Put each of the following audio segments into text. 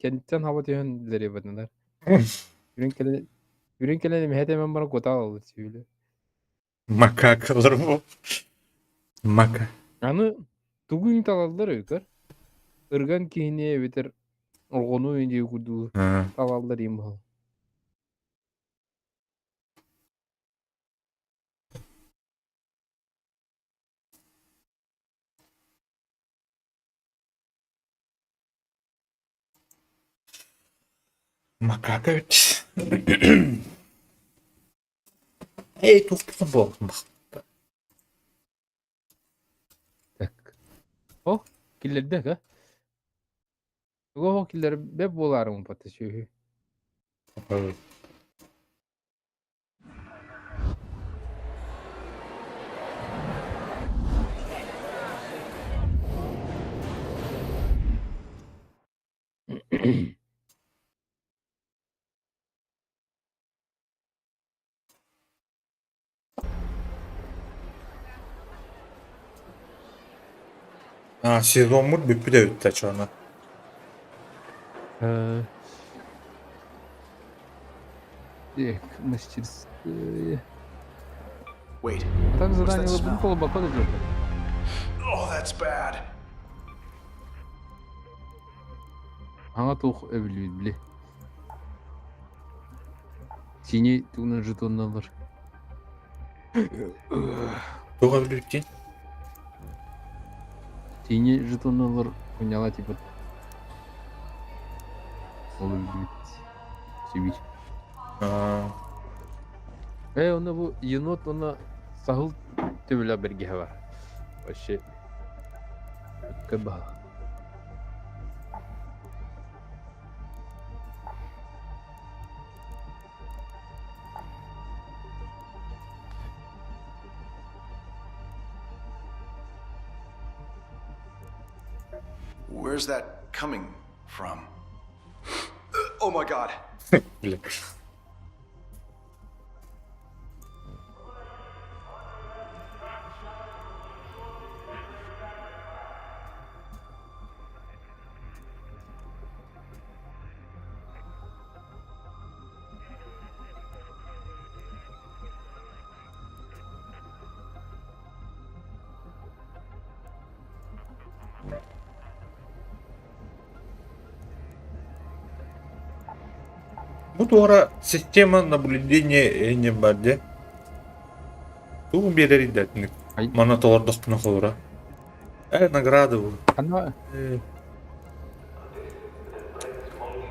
Кэнниттэн хаба түһэн лэриэбэтинэр. Үрүн кэлэн үрүн кэлэн эмэһэ тэмэн баран куотаал ылбыт сүүлэ. Макакалар бу. Мака. Аны тугу талаллар өйгөр? Ырган киһини эбэтэр оҕону дии курдугу талаллар им баһыл. Макака эбит. Эй, туохпутун буолбут Так. О, киллэрдэ ка? Туга киллэрбэт буолаарым пата сүөһү. А, сезоммут бүппүт эбит да чона. Э, Так, мастерская. Wait. А так What's that задание smell? лабун колбака да где-то. Oh, that's bad. Аңа туох эбилибили. Синий тугунан жетонналар. Туох эбилибитин? Синий жетонналар поняла типа. Ол эбилибит. Сибирь. А, Э, оны бу енот оны саһыл төбөлө бэргэһэ бар. Вообще. Кыбаһа. Where's that coming from? Oh my god. бля. Бу туора система наблюдения не бар де. Тугу биэрэр идэтник. Ай. Мана толордохпуна холура. Э, награды бу. Ана Э,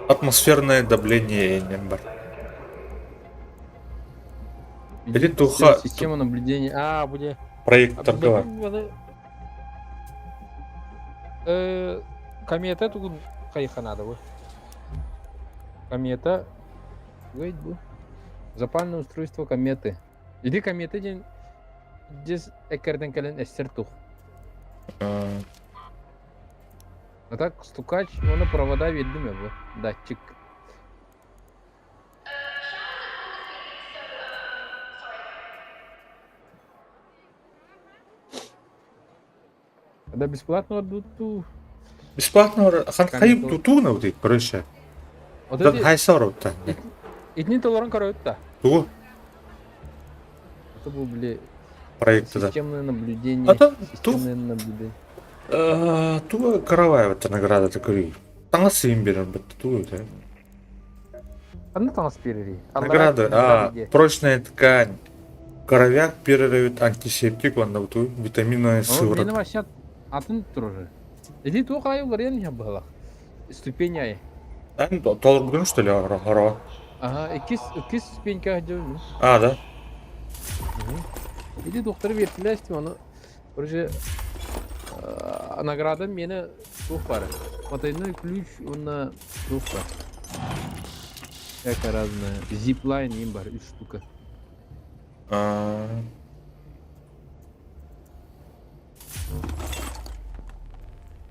Атмосферное давление не бар. Или туха Система наблюдения. А, буде. проекторга бар. Э, комета тугун хайханада бу. Комета. Wait, бу. Запальное устройство кометы. Иди комета ден дес эккерден кэлэн эстер тух. А, А так стукач, оны провода видно бу. Датчик. Когда бесплатно отдадут, ту. Бесплатно хан хайып тутуна вот короче. Вот Да эти хайсар вот. итини толорон көрөт да. Тугу Это был, бля, проекты да. системное наблюдение. А там ту Системное наблюдение. туга каравай вот награда такой. Таңас им берем бит ту да. Аны таңас берери. Награда, а, прочная ткань. Коровяк перерывит антисептик, ванна вот витаминная Мени сыворотка. вообще атын турар. Иди туох айы уларыйан иһэ быһалах. Ступень айы. Эн толорбутун что ли хоро? Ага, иккис иккис ступенька дьон. А, да. Иди доктор бердилер оны. Короче, награда мени туох бар. Потайной ключ онна туох бар. Всякая разная. Зиплайн им бар, үч штука. А,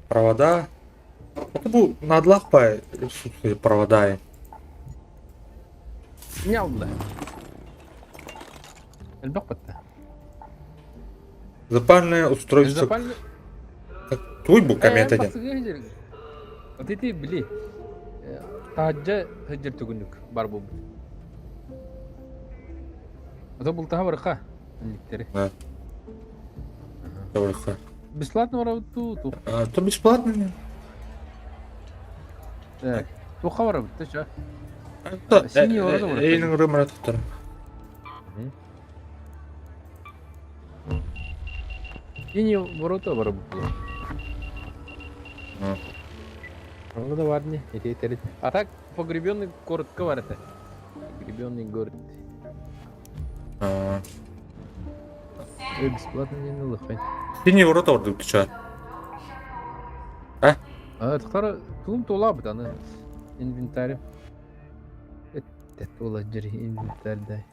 Провода. Это был надлах по провода. Нялда. Элбэх батта. Запальное устройство. Запальный... Твой был комет один. Вот эти, бли. Таһырдьа сылдьар түгүнүк бар буолбут. Ото бултаһа барыха инниктэри. Да. Барыха. Бесплатно барабыт дуу туох? А, то бесплатно не? Так, туохха барабыт да ча? Синий ворота барабыт. Эйин рымра туттар. Синий ворота барабыт. Онно да бар не, эти тэрит. А так погребенный городка бар это. Погребенный город. Бесплатно не налыхай. Синий ворота ордук ча. А? А, тахтара туум туолаабыт аны инвентарь. Это туола дьири инвентарь дай.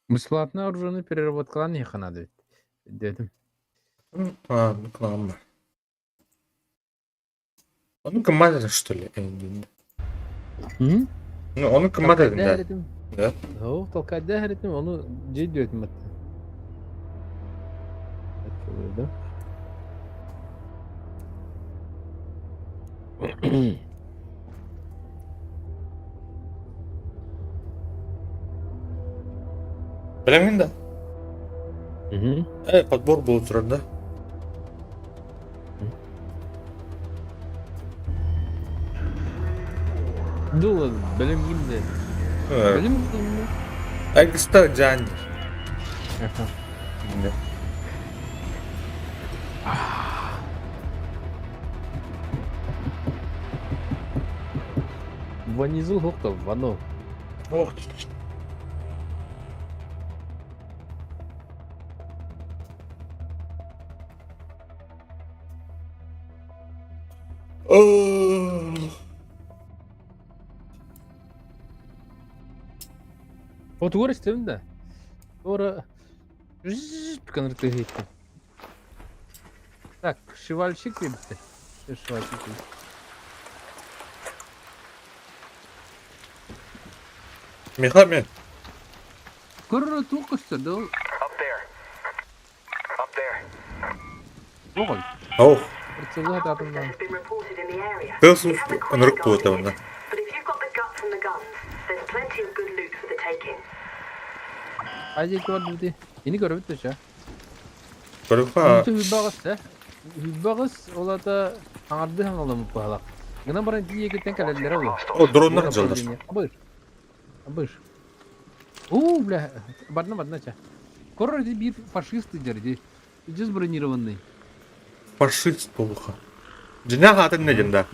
Бесплатно оружиены переработкалаан иһиэххэ наада эбит диэтим. А, ну к нам. Ону кыммат что ли? М? Ну, ону кыммат этим, да. Да? Оо, толкайдаах эритим, ону дьиэ диэтим атта. Да? Билэҥҥин да? Э, подбор буолан турар да? Дулан, бэлэмҥин да. Бэлэм гынна. Айгыста Джан. Ванизул хохто, вано. Ох. Отугар истэбин да. Ора гыныр тыһыйттым. Так, шивальщик диэбиттэр. Шивальщик. Миха мен. Көрөр туох көстөр да ол? Up there. Up there. Оҕой. Ох. Прицелы ататымнан. Тыл ынырык буолта онно. Айди көрдү. Ини көрөбүт да ча. Көрүхха. Хүббаҕыс да. Хүббаҕыс ол ата аҥарды хаҥаламмыт баһалах. Гынан баран тиийэ кэлэллэрэ ол. О, дроннар дьаллар. Абыш. Абыш. У, бля, барна барна ча. Корор ди биир фашисты дьэр ди. Дьиз бронированный. Фашист буолуха. Дьиҥнээх аатын не диэн да?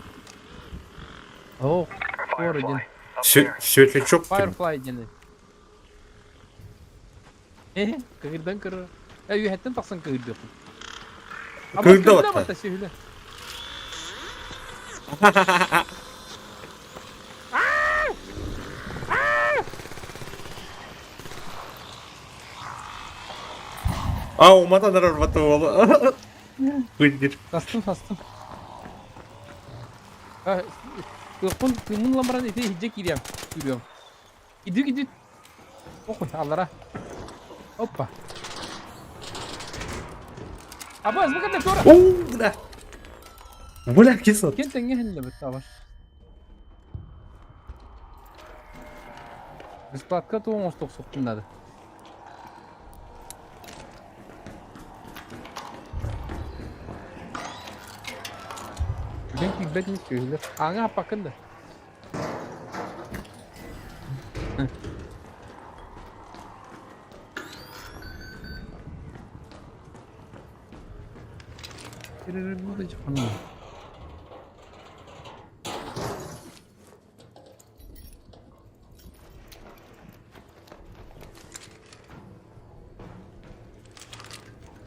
О, кор диэн. Светлячок. Firefly диэн. Э, кыырдан кыры. Э, үөһэттэн тахсан кыырдыахпын. Кыырда батта. Сүһүлэ. А, уматан эрэр бата буола. Кыйдыр. Састым, састым. Тыахпын тыыммын ылан баран ити иһирдьэ киириэм. Киириэм. Иди, иди. Охуй, аллара. Опа. Абас, бу кэннэ туора. Оо, бля. Бля, кисо. Ким тэҥҥэ иһиллэбит абас. Бесплатка туох оҥостуохсукпун наада. Бүтэн киирбэт ини сүөһүлэр. Ааҥҥа хаппаккын да.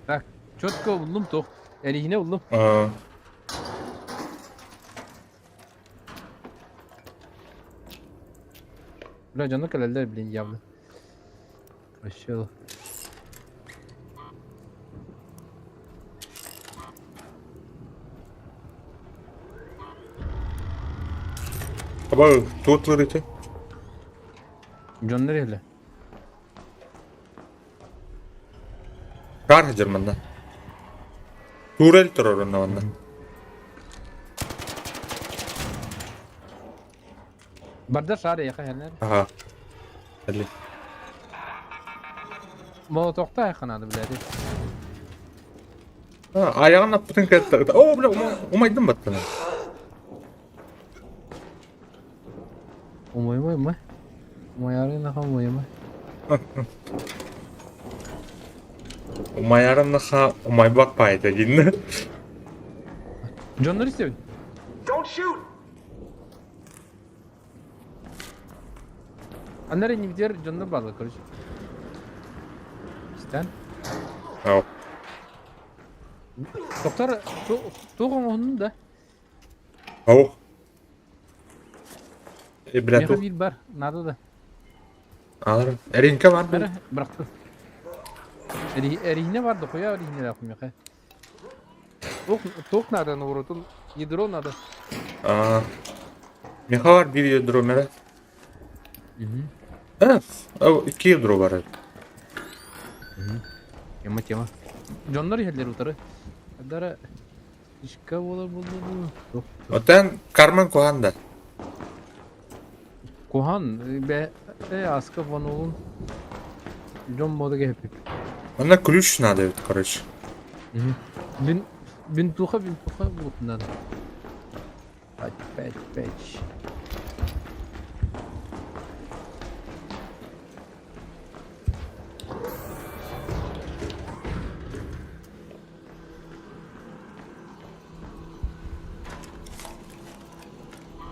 Так, четко буллум туох. Эриһинэ буллум. Аа. Бля, дьоно кэлэллэр, блин, явно. Вообще. Аба, туотлар ити. Дьоннор иһэлэ. Кар сылдьар манна. Турель турар онно манна. Барда шаар эйиэхэ иһэллэр. Аха. Элли. Молотокта айха надо, блядь. А, айаҕын аппытын кытта. О, бля, умайдым баттана. Умайма, умай. Умайарын наха умайма. Умайарын наха умайбат пайда динна. Дьоннор истэбин. Don't shoot! Аннары иннибитигэр дьоннор бааллар, короче. Истэн. Ау. Доктор, туох оҥоһуннун да? Ау. Э, бля, Миэхэ туох. биир бар, надо да. Алар. Эринке бар бу. Бары бырахтым. Эриһинэ бар дохуя эриһинэлээх миэхэ. Туох, туох надо наоборот, ядро надо. Аа. Миэхэ бар биир ядро мэрэ. Э, икки ядро бар. Тема тема. Дьоннор иһэллэр утары. Дара ишка буолар буолла дуу. Отан карман куһаан да. Куһаан бэ аска фонолун дьон мода кэһэппит. Онно ключ надо ведь, короче. Бин бинтуха бинтуха булуп надо. Пять, пять, пять.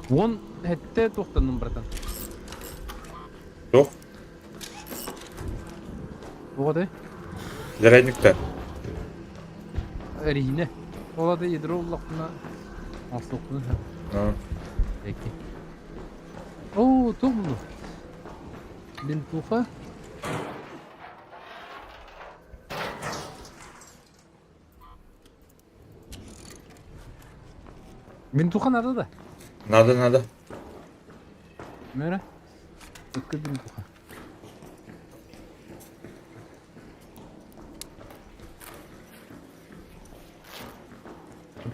Уон сэттэ туохтанным, братан. Туох? Оҕотой? Зарядникта. Эриһинэ. Ол ата ядро уллахпына оҥостуохпун Аа. Эки. Оо, туох буллум? Бинтуха. Бинтуха надо да? Надо, надо. Мөрө. Ыкка бинтуха.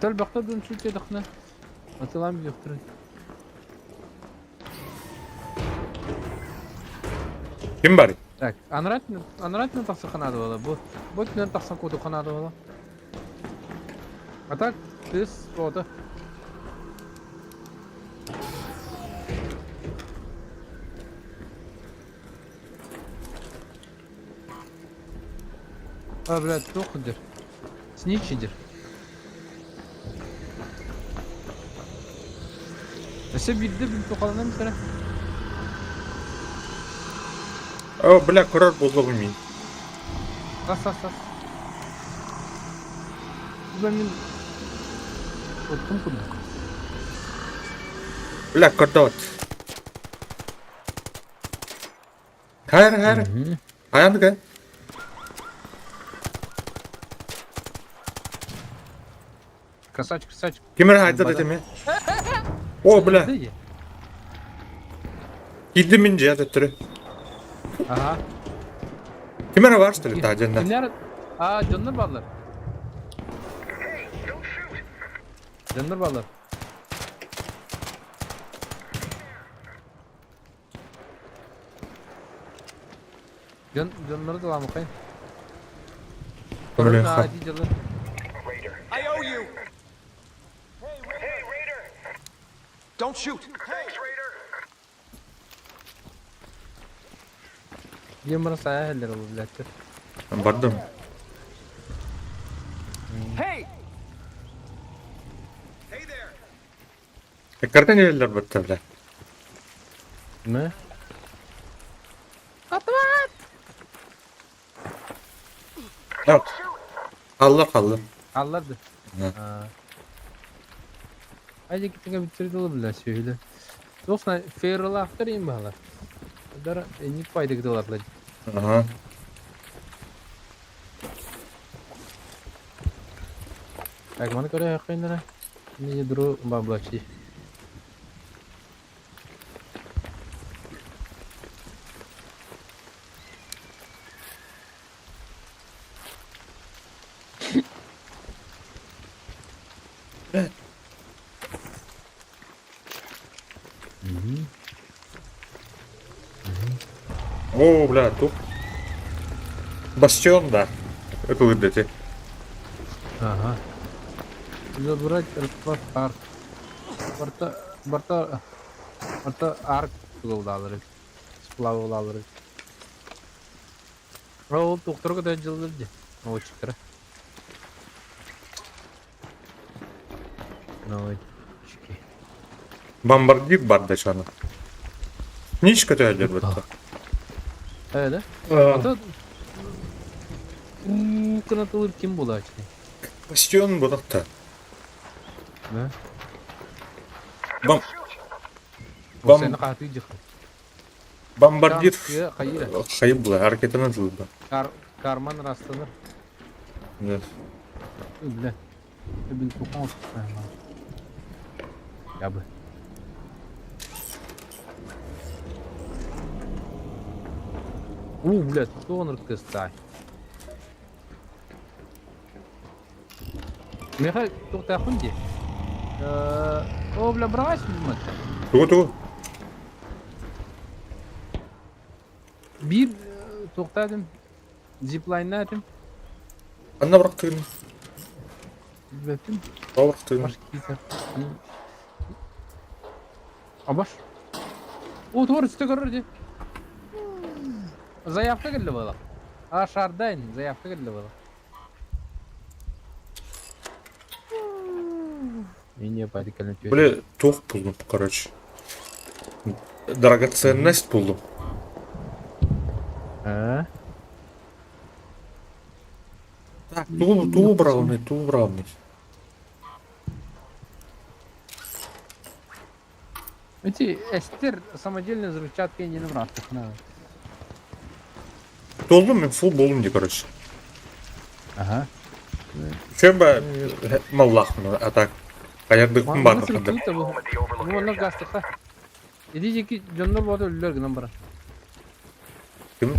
Элбэхтэ дун сүттэдэххинэ атылаан билиэхтэрин. Ким барый? Так, анараа анараа өттүнэн тахсыахха наада буолла. Бу бу өттүнэн тахсан куотуохха наада буолла. А так, тыс оҕото. А, блядь, туох сылдьар? Снич сылдьар. Өссө биирдэ билтухаланан бүтэрэ. О, бля, көрөр буоллаҕым мин. Тас, тас, тас. Бу мин оттум курдук. Бля, көрдөт. Хайр, хайр. Хайан кэ? Красавчик, красавчик. Ким эрэ хайда да этими? О, бля. Киирдим мин дьиэ төттөрү. Ага. Ким эрэ бар что ли таадьанна? Кинилэр а дьоннор бааллар. Дьоннор бааллар. Дьон дьоннору талаамахайын. Блин, Ди дьылы. I owe you! Hey, Raider! Don't shoot! Thanks, Raider! Диэн баран сайа иһэллэр ол билээттэр. Бардым. Hey! Hey there! Эккартан иһэллэр батта бля. Мэ? Атымат! Так. Халлар халлар. Хааллар да. Айда китиҥэ бүтсэр дылы бля сүөһүлэр. Туох ферралаахтар иин баалар. Дар инник пайдык дыларлар. Ага. Так, маны көрө Не ядро баблачи. О, бля, тух. Бастион, да. Это ити. Ага. Забрать расклад арк. Барта, барта, барта арк тугулдаалары. Сплавылаалары. Ол тухтарга да дьыллар дии. Молодчиктара. Молодчики. Бомбардир бар да чаны. Ничка төһөлөр бытта. Э, да? А то кынатылыр ким булаачы? Бастион булакта. Да? Бам. Бам. Сені қаты жықты. Бомбардир хайы була, ракетанан тылба. Карман растаныр. Да. Бля. Бин тухон Я бы. У, блядь, кто он ркстай? Михай, туохтаахпын дии. Оо, бля, быраҕач мата. Тугу тугу? Биир туохтаатым, зиплайнаатым. Ханна бырахтыгын? Билбэппин. Тоҕо бырахтыгын? Баш киитэр. Абаш. О, туор үстэ көрөр дии. Заявка кэллэ буолла. А, шардайн, заявка кэллэ буолла. Били туох буллум, короче. Драгоценность буллум. А? Так, тугу тугу быраҕымый, тугу быраҕымый. Эти эстер самодельная взрывчатка не набраться. Толлум мен фул болум ди, короче. Ага. Чем бы маллахмын, а так хайардыкпын Манна баар хандар. сырыттыбыт бу. Бу манна гастыха. Иди жеки дьоннор бота өллөр гынан баран. Ким?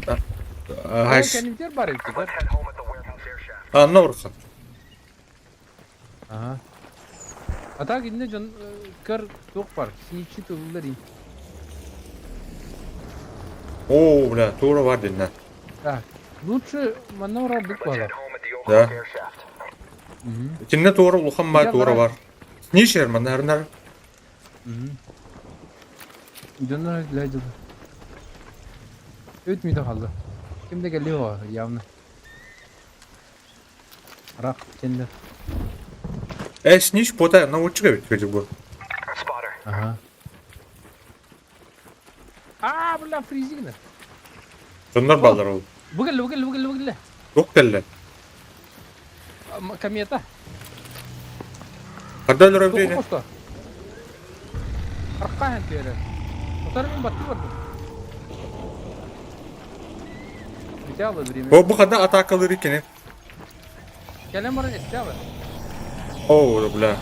Хайс. Кэннитер бар эбит да. Анна урхан. Ага. А так инне дьон көр туох бар. Синичи тыллар ин. О, бля, тура бар динна. Так, лучше манна урардык буолар. Да. Итиннэ туора улахан баа туора бар. Нишер манна арнар. Дьоннор для дела. Өтмүйді қалды. Ким де келли о, явно. Рақ кенде. Э, снич пота научка ведь хоть бы. Ага. А, бля, фризигнер. Дьоннор бааллар ол. Бу кэллэ, бу кэллэ, бу кэллэ, бу кэллэ. Туох кэллэ? Комета. Ханда өлөрөм диэни? Хосто. Аркаһын түөрэ. Утары мин баттыы бардым. Бүтэ время. О, бу ханда атаакалыыр кини. Кэлэн баран эстэ О, бля.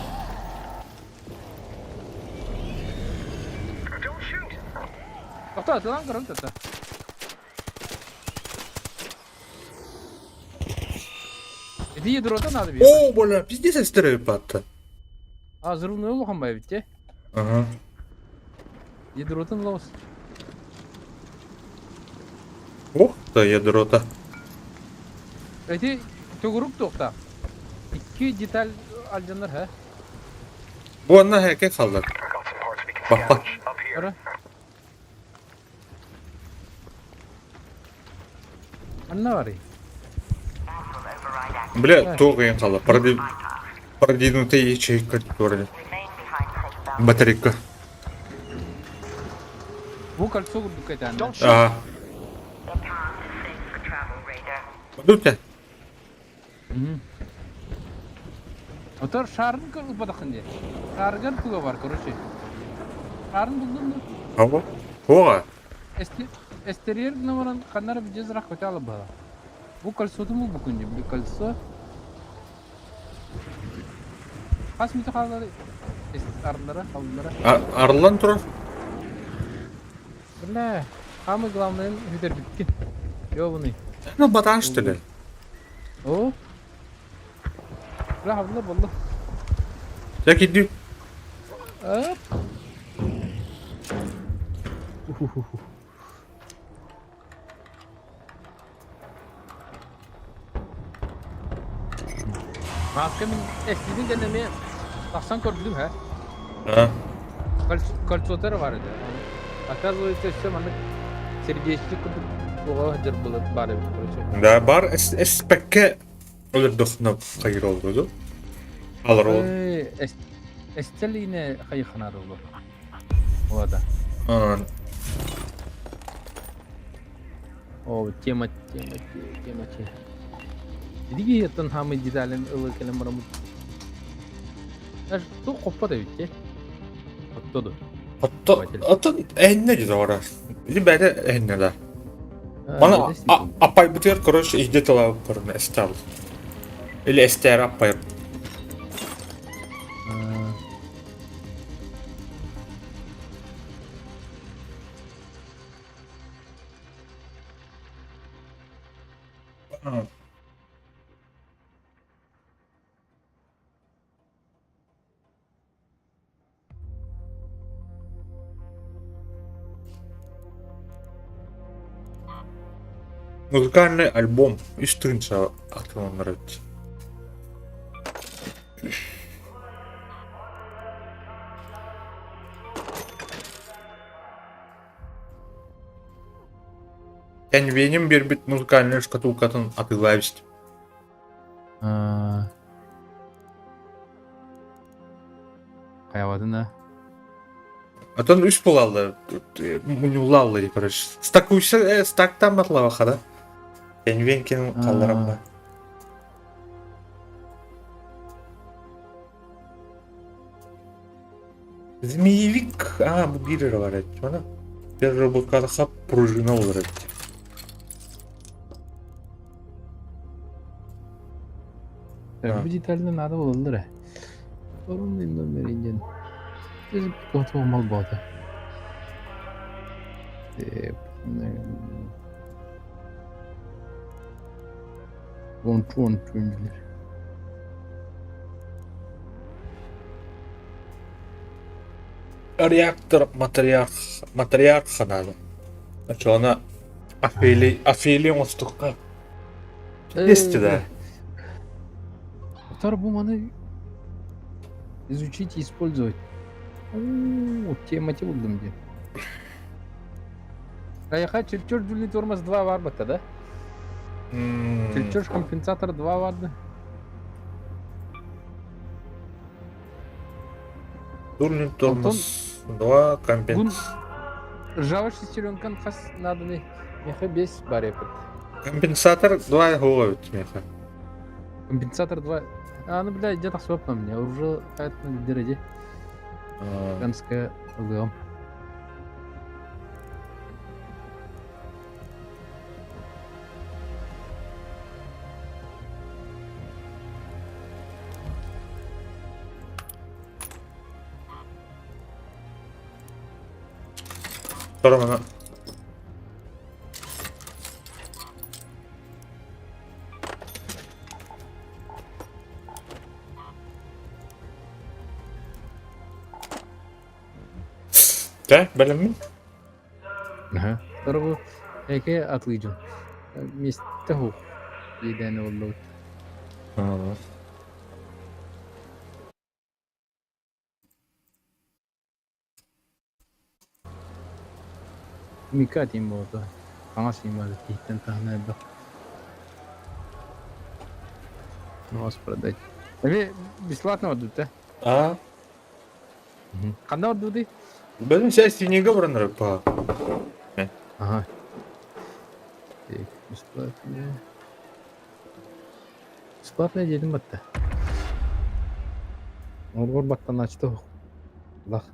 Тохтоо, тылан көрөн тата. Иди ядрота надо бить. О, бля, пиздец эстер патта. А, взрывной улахан бай бит, Ага. Ядротын лоус. Ох, да ядрота. Эти төгүрүк туохта. Икки деталь алдьанар, ха? Бу анна хэкэ халлар. Баппа. Ара. Анна барый. Бля, туох ыйан хаалла. Продвинутая ячейка которая. Батарейка. Бу кольцо курдук этэ Аа. Бадута. Отор шарын ылбатаххын дии. Шарыгар туга бар, короче. Шарын булдун дуо? Ого. Туоҕа? Эстериер гына баран ханна эрэ дьиз ыраах көтө алабыһа. Бу кольцотун булбуккун дии. Били кольцо. Хас мүтэ хааллары арлара, халлара. Арыллан турар. Бля, самый главный бүтэрбиккин. Ёбаный. Ну, батаан что ли? О, Бля, булла булла. Так иди. Оп. Маска мин эстиитин кэннэ эмиэ тахсан көрдүм һэ. А. Кольцота эрэ баар этэ. Оказывается, өссө маннык сердечник курдук буола сылдьар баар эбит короче. Да, бар эспэккэ өлөрдөххүнэ хайыр олорду. Алар ол. Эстелине хайыханар олор. Ода. О, тема, тема, тема, тема. Диги еттен хамы деталин ылы келем барамыт. Аж ту хоппот эбит те. Оттоду. Отто, оттон эһинне дьэ доҕор. Ити бэйэтэ эһинне да. Мана аппайбытыгар, короче, иһдэ тыла көрүнэ эстэ Или эстээр аппайып. Музыкальный альбом үс тыһыынча атыыланар эбит. Кэнвиэним биэрбит музыкальнай шкатулкатын атыылаа эбит. Хайабатын да? Отон үс буолаллар, мунньуллаллар, короче. Стакуйса, стактан батлабаха да. Кэнвиэнкин халларам ба. Змеевик, а, бу биир эрэ бар эбит, мана. Переработкаха пружина олорор эбит. Бу детально надо булаллар ээ. Орун номер диэн. Туох болбоото. Он билэр. Реактор матриарх матриарха надо. Очоҕуна Офелия Офелия оҥостукка Есть да. Второй бу маны изучить и использовать. О, тема те булдум диэн. Райха чертеж дульный тормоз 2 барбата, да? Чертеж компенсатор 2 барды. Дульный тормоз 2 компенс. Ржавый шестеренкан хас надо меха бес бар эпит. Компенсатор 2 хуга меха. Компенсатор 2. А, ну, бля, где-то свап на мне. Уже это дерде. Женская ЛГМ. Второго Дьэ, бэлэммин. Аха. Второго эке атлыйдьын. Миэстэ суох. Иэдээнэ буоллубут. Мика диэн буолуо Таҥас иҥмэт киһиттэн таһына элбэх. Нос продать. Эми бесплатно отдут, да? А? Ханна отдуды? Бэлэм сэ синега баранар па. Ага. Так, бесплатно. Бесплатно диэтим батта. Олгор баттанааччыта лах.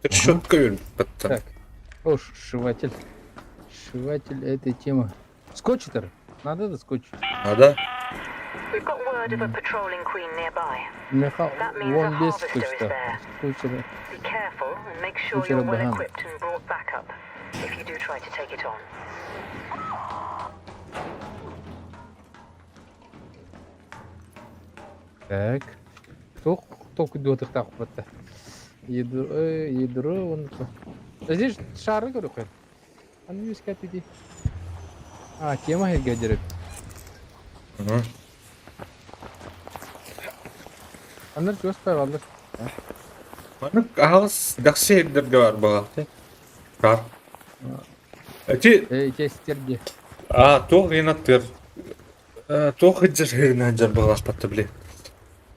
Трещотка өлбүттэн. Так. О, сшиватель. Сшиватель этой темы. Скотчитер. Надо да скотч. Надо. We've got word of a patrolling queen nearby. Меха That means вон a без harvester is скотчта. there. Скотчера. Be careful and make sure Скотчера you're well баһаам. equipped and brought back up if you do try to take it on. Так. Туох толкуйдуотуохтаах батта. Ядро, ядро, он... Здесь шары көрүөххэ. Аны үөскээтэ дии. А, тема иһиргэ Мгм. Аннар чугас пайҕаллар. Маннык аһаҕас дэхси сирдэргэ баар буолаахтый. Баар. Эти Э, итиэстэргэ. а туох гына аттыгар туох сылдьар сыһыана сылдьар баҕаласпатта били.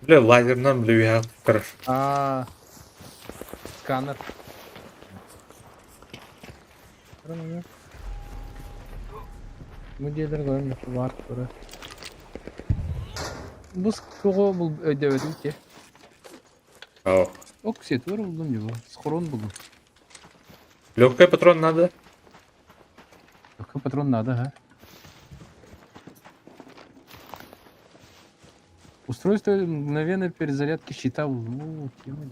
Били лазерынан били үөһэ көрөр. А, сканер. Бу дьиэлэр көрөн баар тура. Бу тоҕо бул өйдөөбөтүм ки. Ау. Окситор булдум дьэ бу. Схрон булдум. Легкий патрон надо? Легкий патрон надо, ага. Устройство мгновенной перезарядки щита. Ну, тема.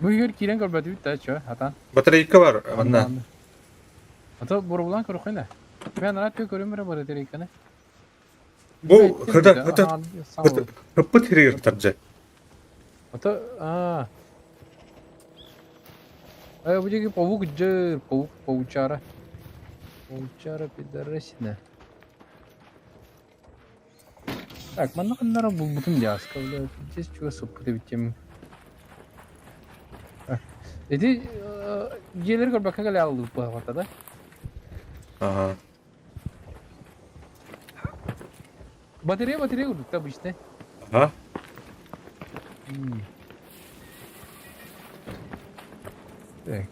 Бу иһигэр киирэн көрбөтүбүт да, чё, хатан. Батарейка бар манна. Ата боробулаан көрөххүнэ. Мен анараа түө көрүм эрэ батарейканы. Бу хыта хыта хыппыт хиригэр тардьа. Ата аа. Э, бу диэки паук дьэ, паук, паучара. Паучара пидорасина. Так, манна ханнара булбутум дьааска, бля, здесь чего сыппыт эбит тем. Ити дьиэлэри көрбөккө кэлэ аллыыппыт да? Ага. Батарея батарея курдук обычная. Ага. Так.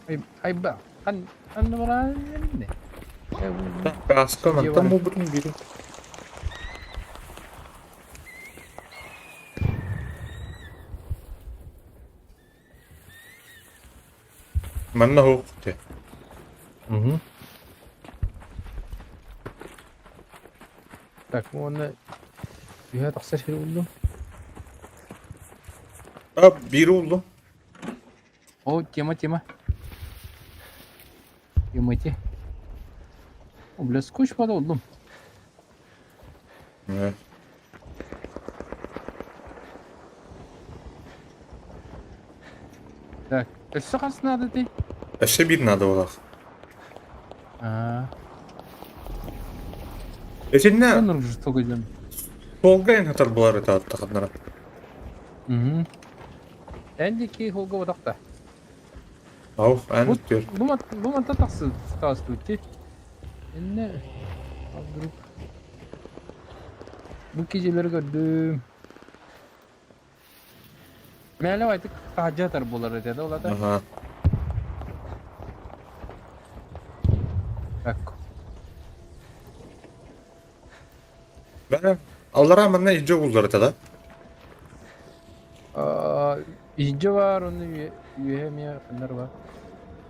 Ай, айба. Ан, ан Кааска мантан булбутум бири. Манна суох дии. Угу. Так, уонна үһэ тахсар сири буллум. А, биири буллум. О, тема, тема. Тема ти. О, бля, скотч буллум. Э. Так, өссө хас надо ты? Өссө биир надо буолар. А, Итиннэ он жестоко идем. суолга эн хатар буолар этэ аттаханнара. Угу. Энди холга бодақта. Ау, эн Вот, түр. бу бу манта тахсы тасту ти. Инне а вдруг бу кежелер көрдүм. Мээле айтык таһаджатар буолар этэ да улата. Ага. Так. Бәрі аллара манна иджо буллар этэ да. Иджо бар, оны үөһэ эмиэ ханнар бар.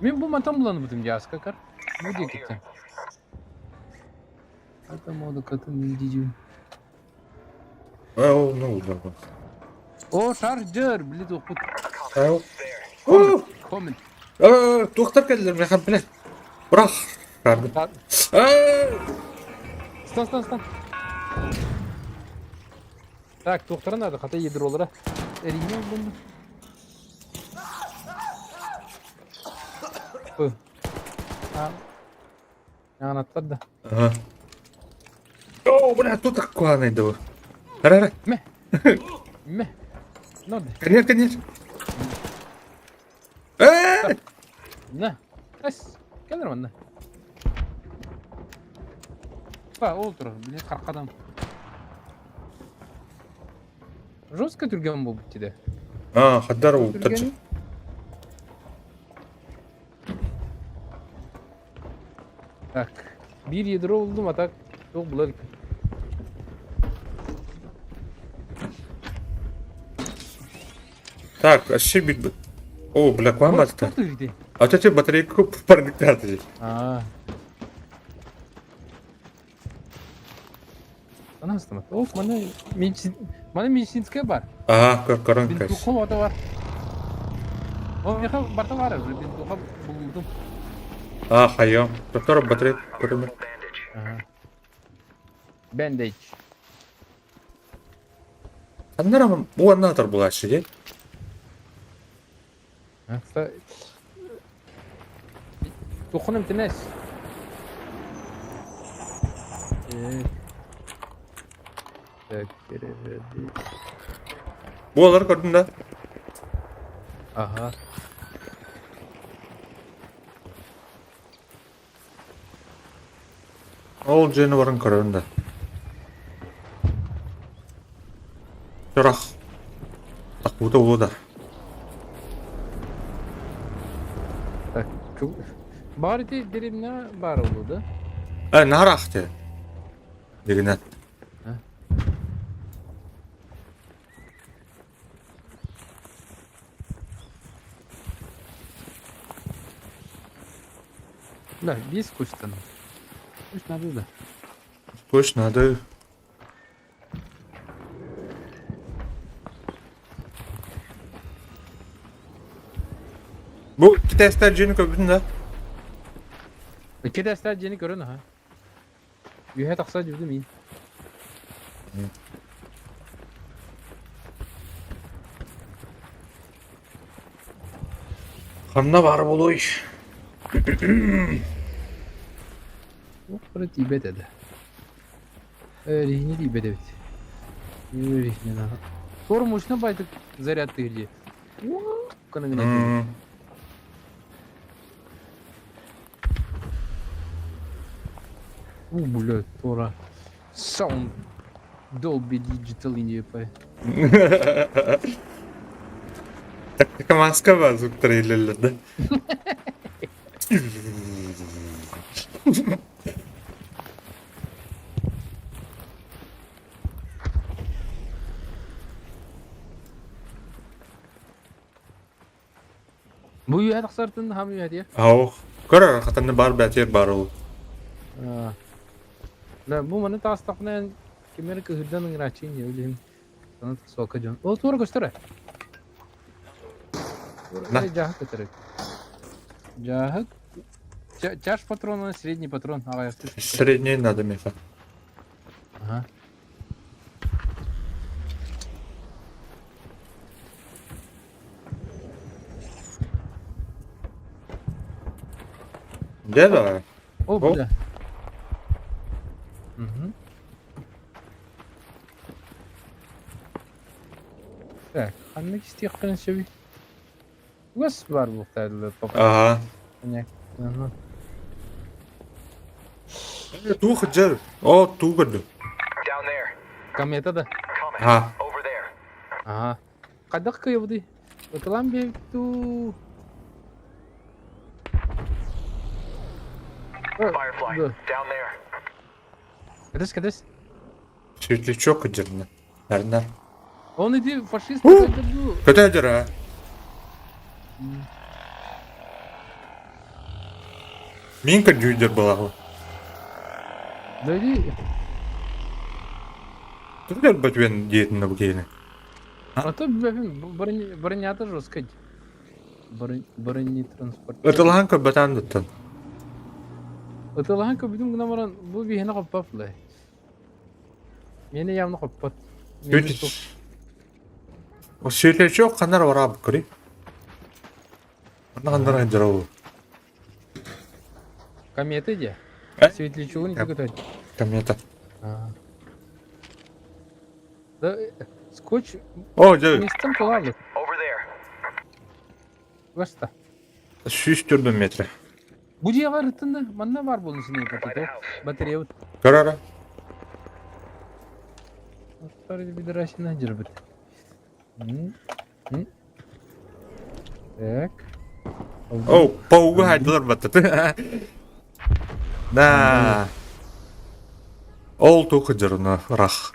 Мин бу мантан буланыбытым дьааска кар. Бу диэкиттэн. Ата моду катын индижин. Э, ол не буллар бу. О, шаржер, били тухпут. Ау. О! Коммент. Э, туохтар кэллэр механ биле. Бырах. Шарды. Стан, стан, стан. Так, туохтара надо, хата ядролара. Эрине булдум. Аанаттар да. Ага. О, бля, тут такое найду. Ара, Мэ. Мэ. Надо. Конечно, конечно. Э! На. Эс. Кэлэр манна. Па, ол турар, били харкадан. Жестко түргэн буолбут дии. А, хаддар уутаччы. Так, биир ядро булдум, а так туох булар Так, вообще бит... О, бля, к вам это. Кто А тебе батарейку парниктарды. А. Анастамат. О, мана медицин... Мана медицинская бар. Ага, коронка. Бинтуха ота бар. О, меха барта бар уже бинтуха булдум. А, хайом. Доктор батарейка көрүмө. Ага. Bandage. Аннара бу аннатар булашы де. Тухунum тенес. Так, переведи. Бу алар көрдүм да. Ага. Ол жени барын көрөм да. Чорах. Так, бу да да. Так, Баар ити деревня баар oldu да? Э, нарах те. Дегенен. Да, без кустан. Пусть надо, да. Пусть надо. Бу китайстар жени көбүтүн да. Китайстар жени көрөн аха. Үһэ тахса жүрдүм мин. Ханна бар болуй. Охры тибет эди. Рихни тибет эбит. Рихни на. Тор мощно байтык заряд тыгли. Кана У, бля, Тора. Sound Dolby Digital in Тактика маска бар звуктар да. Бу үйә тахсартын хам үйә дия. Ау. Көрөр хатанны бар бәтер бар ул. Да, бу маны тастакна кемер кыһырдан ыңрачын не билим. Аны сока жон. Ол тура көстөрө. На. Жахык көтөрөт. Жахык. Чаш патрон, средний патрон. Ага, Средний надо меха. Ага. Где да? О, бля. Угу. Так, ханнык истиэхпин сөбүй? Угас бар буохтаадылар папа. Ага. Ага. Тух жер. О, туу көрдүм. Down there. Комета да. Comet. Ага. Over there. Ага. Хайдах кыйыбыдый? Ытылан биэбит Firefly. Down there. Кэтэс, кэтэс. Светлячок жерне. Нарнар. Он иди фашист ду. Көтө жер а. Мин көрдүү была. Да иди. Түрдер бөтүен диетин бу кейини. А то бронята жестко. Бронетранспорт. Ытылахан көрбөтөн дуттан. Ытылаһан көбүтүм гынан баран бу биһиэнэ хоппот былай. Миэнэ явно хоппот. Миэнэ суох. Светлячок ханнар бараабыт көрүй. Манна ханнар сылдьар ол. Комета дии. Светлячогун ити көтөр. Комета. Да, скотч О, дьэ. местом тулаабыт. Over there. Баста. 104 метр. Бу дьиэҕэ ырыттын да, манна баар буолун син батарея Көрөрө. Пидорасина дьырбыт. Так. О, паугу хайдылар баттаты. Да. Ол тух дьаруна рах.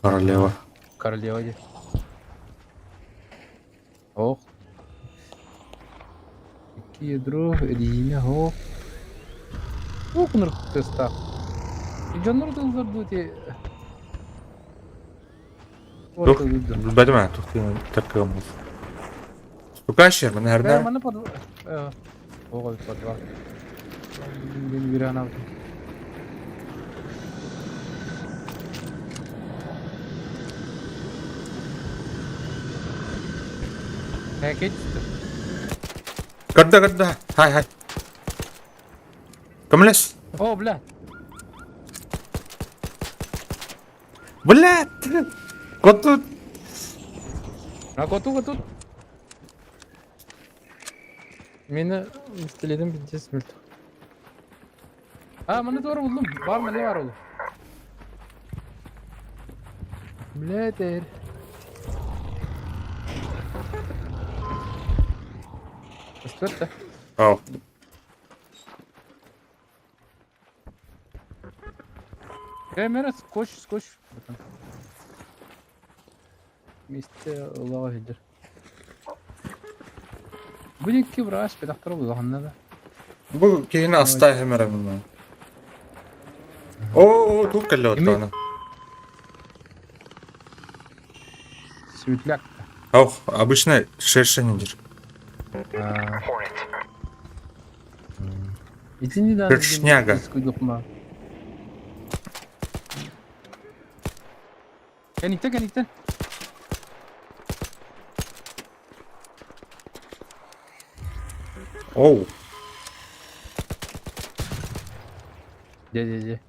Королева. Королева де. Ох. Икки ядро, резина, ох. Ох, ныртыстаах. Дьоннор тыллар дуу ти... Тух, билбэтим тух таркыгым Стукащер, наверное. Маны под... Ого, подвал. Көрдө, көрдө. Хай, хай. Көмөлөс. О, бля. Блядь! Котут. А коту, коту. Мени пистолетим пиздец мөлтөх. А, маны туора буллум. Бар маны бар ол. Блядь, эр. Көстүбэт да. Ау. Камера скотч, скотч. Мисте улаҕа сылдьар. Бу диэки врач бэтэхтэр улаханна да. Бу киһини астаа хэмэрэ мунна. Оо, туох кэллэ оттоона. Светляк. Ох, обычно шершень диир. Hornet. Итини да Шершняга. Кэниттэн, кэниттэн. Оу. Дьэ, дьэ, дьэ.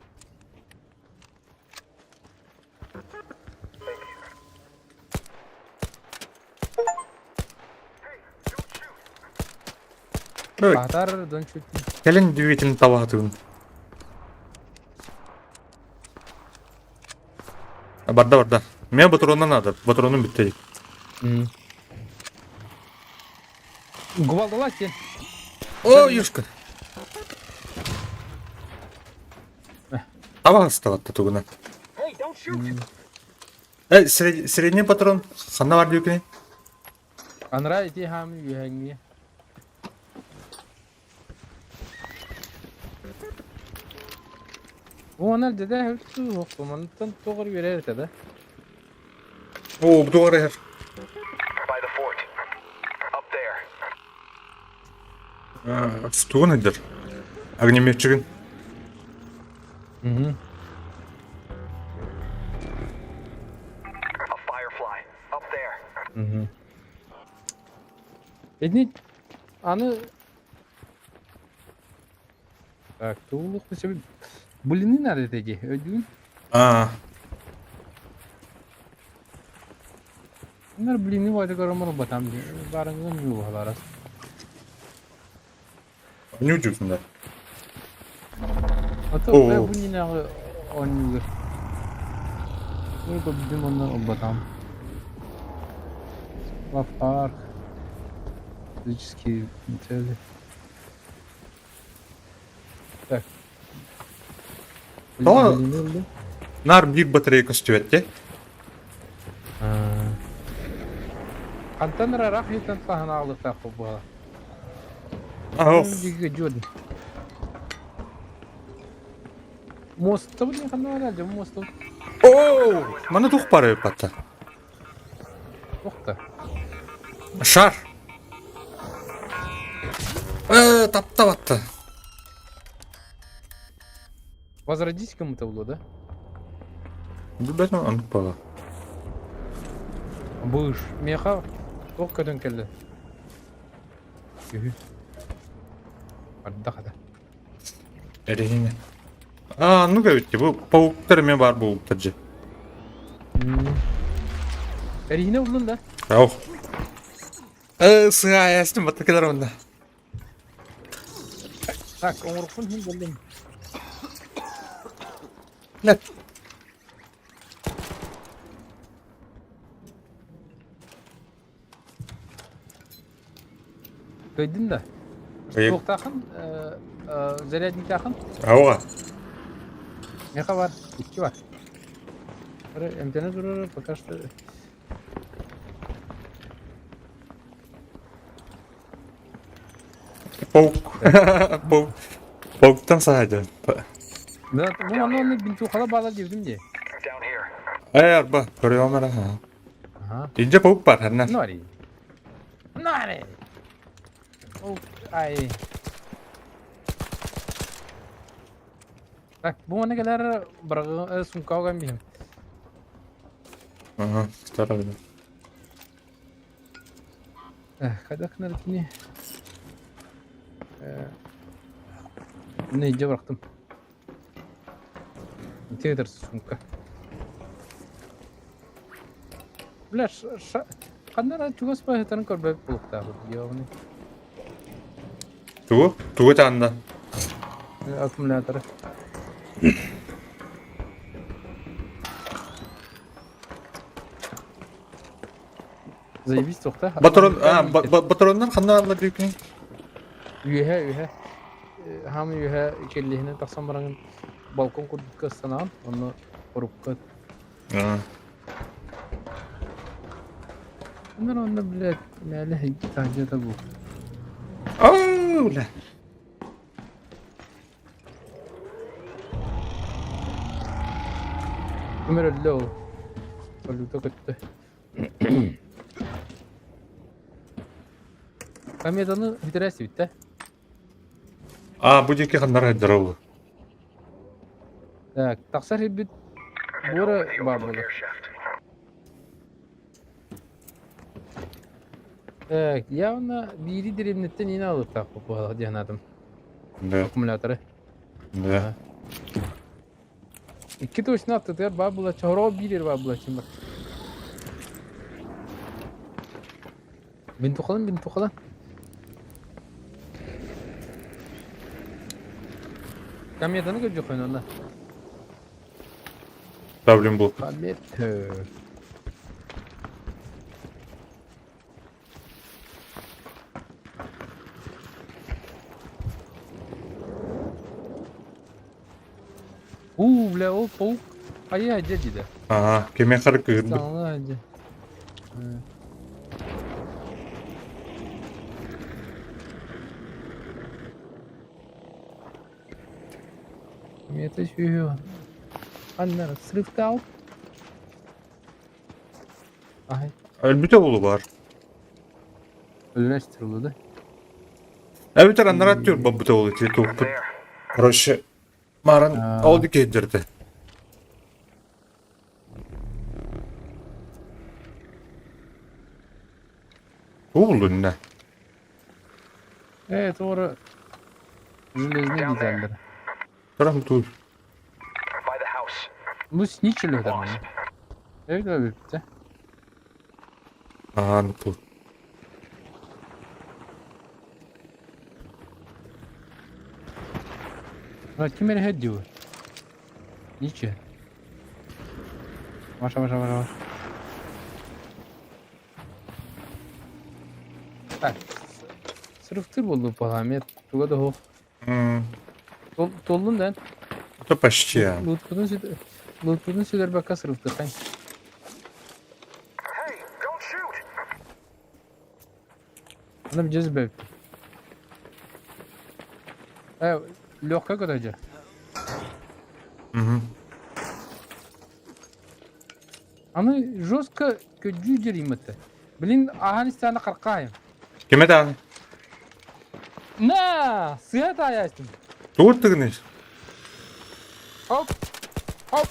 Баатар дон чуть. Кэлин двигателин табаһытыгын. Барда барда. Мне патрона надо. Патроным бүттэ. Губалдала сен. О, юшка. Таба асталатта тугуна. Э, средний патрон. Ханна бар диюкини? Анра ити хам үһэҥҥи. Уонна дедэ суох мантан тоҕор үөрэр этэ да. О, бу här. By the fort. Up there. Тугун эдер. Огнеметчигин. Угу. A firefly. Up there. Угу. Итини аны Так, туулук сөбү Блины надо эти, өйдүүн. А, Bunlar блины вайда көрөмөр батам барыңын югаларас. не удивительно. Ата Оо. бу нинагы оннугар. Бу билим оннан батам. Лав парк. Физические цели. Так. Тоҕо- Блины ылды. Нар биир батарейка көстүбэт Хантан рарах хитан саһанаалыктаах буолла. Ох, Мостов не ханна дьэ мостов О, маны тух бары патта. Охта. Шар. Тапта батта. Возродись кому-то было, да? Билбэтим оннук буолар. Быш. Миэхэ туох көтөн кэллэ? Үһү. Ардах этэ. Эрэһиинэ. Аа, оннук эбит дии. Бу пауктар эмиэ баар буолбуттар дьэ. Эриһинэ буллун да? Ох. Э, сыаайастым баттакылар онно. Так, оҥорукпун иһин буллум. Нет. Кыайдын да? Туохтаахын? Зарядниктаахын? Ауа. Меха бар, икки бар. Эмтэнэ турар пока что. Паук. Паук. Пауктан саһайдым. Да, бу манна оннук бинтуухала баалар диэбитим дии. Down here. Эй, арба, көрүөм эрэ. Ага. Инде паук бар, ханна. Нори. Нори. Паук, ай. Так, бу манна кэлэр барҕы сумкаҕа биһим. Ага, старый. Хайдах гынар итини? Мин илдьэ бырахтым. Ити ыытар сумка. Бля, ханна эрэ чугас баһытарын көрбөт буолуохтаахпыт ёбаный. Тугу? Тугу таанна? Аккумуляторы. Заебись туохта. Батарон, а, батароннар ханна алла диэкин? Үөһэ, үөһэ. Хаам үөһэ кэллиһинэн тахсан бараҥын балкон курдукка ыстанаҕын, онно орукка. Онно онно, блядь, мээлэ таһдьата бу. Оо, бля. Ким эрэ өллө ол. Валюта көттө. Кометаны бүтэрээсибит да? А, бу диэки ханнара хайдара ол. Так, тахсар ирбит буора баар буолар. Так, явно биири дэриэбинэттэн иин аҕалыахтаахпыт буолар дии санаатым. Да. Аккумуляторы. Да. Икки точно аттытыгар баар буолааччы, хороҕо биир эрэ баар буолааччы бар. Бинтухалан, бинтухалан. Кометаны көрдөххүн онно. Проблем был. Комета. Уу, бля, ол паук хайа дьэ диде. Ага, кеме хары кыырбыт. Саҥа дьэ. Мета сүһү. Аннара срывтаал. Ай. Өлбүтэ болу бар. Өлүнэ стрелы да. Эбэтэр аннара түр бабыта болу ти туппут. Короче, маран ол дикейдерде. Булду не? Э, туора железный деталлар. Турам тур. By the house. Ну, сничили там. Evet bitti. Aa, ну Ким эрэ дии Ниче. Ваша, ваша, ваша, ваша. Так. Сырыктыр болду паламет. Туга да хох. Толлун да. Это почти. Луткудун сүт Луткудун сүдер бакка сырыктыр. Hey, don't shoot! Анам жез бэп. Э, легкая көтөжө. Угу. Аны жестко көдүү жеримэтте. Блин, ахан истаны каркайым. Киме даҕаны? На, сыа таайастым. Тугу тыгыныш? Хоп! Хоп!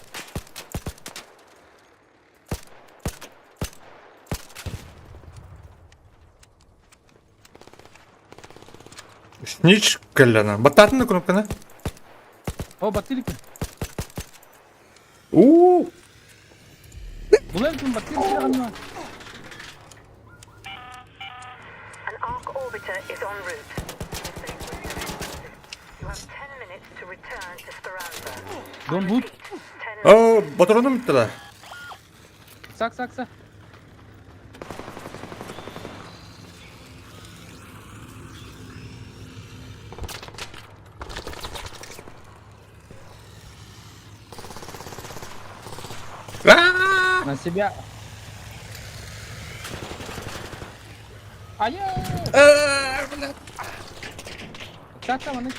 Снич кэллэна. Баттаатын да кнопканы. О, баттыыр У. Булар ким баттыыр анна. An Arc orbiter is en route. You have 10 minutes to return to Speranza. Don't boot. 10 О, патроным тогда. Сак, сак, сак. На себя. Ая! Так, там она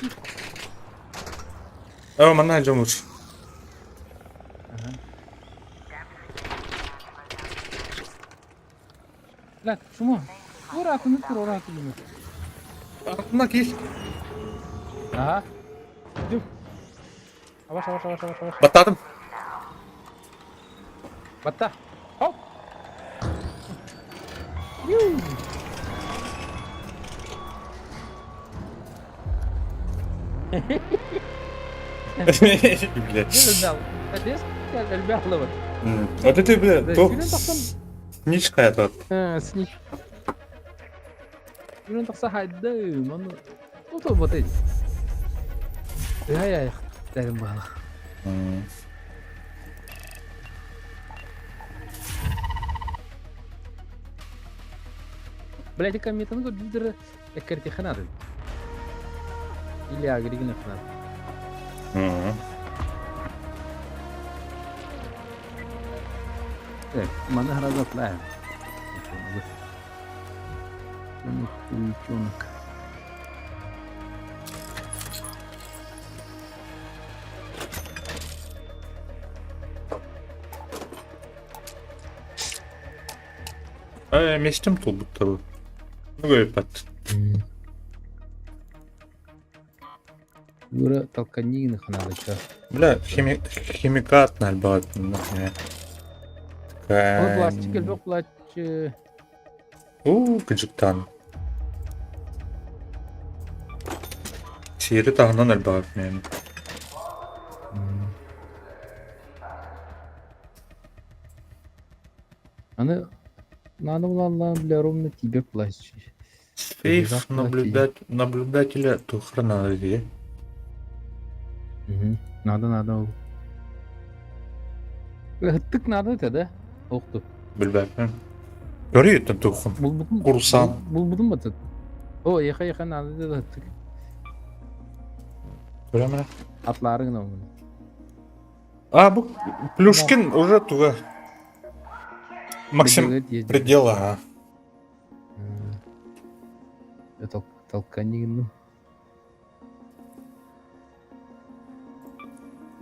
О, манна дьомуш. Лак, шумо. Ура, ты не ура, ты не. Артына кил. Ага. Идем. Аваш, аваш, аваш, аваш, аваш. Баттадым. Батта. Хоп. Блядь. Вот это, бля, то снич хайа Снич. Үрэн тахса хайда, маны. Ну вот эти. Ай-ай, дәрім бала. Блядь, кометаны көрдүлдер эккерти ханады. Или агригин ханады. Так, маны харазатлайм. Утенок. Э, местем тут будто бы. Ну, говорит, Юра толканины ханады чё. Бля, химикат нальбат. Ол пластик элбек плач. У, кыжыктан. Сири таһынан элбэҕит мен. Аны надо было бля ровно тебе плащ. Сейф наблюдателя тухрана дии. Угу. Надо, надо. Ыттык надо это, да? Охту. Билбэппин. Көрү тухун. Булбутум. Курсан. Булбутум бат. О, еха еха надо да ыттык. Көрөмүнэ. Атлары гына оны. А, бу Плюшкин уже туга. Максим предела, а. Это толканину.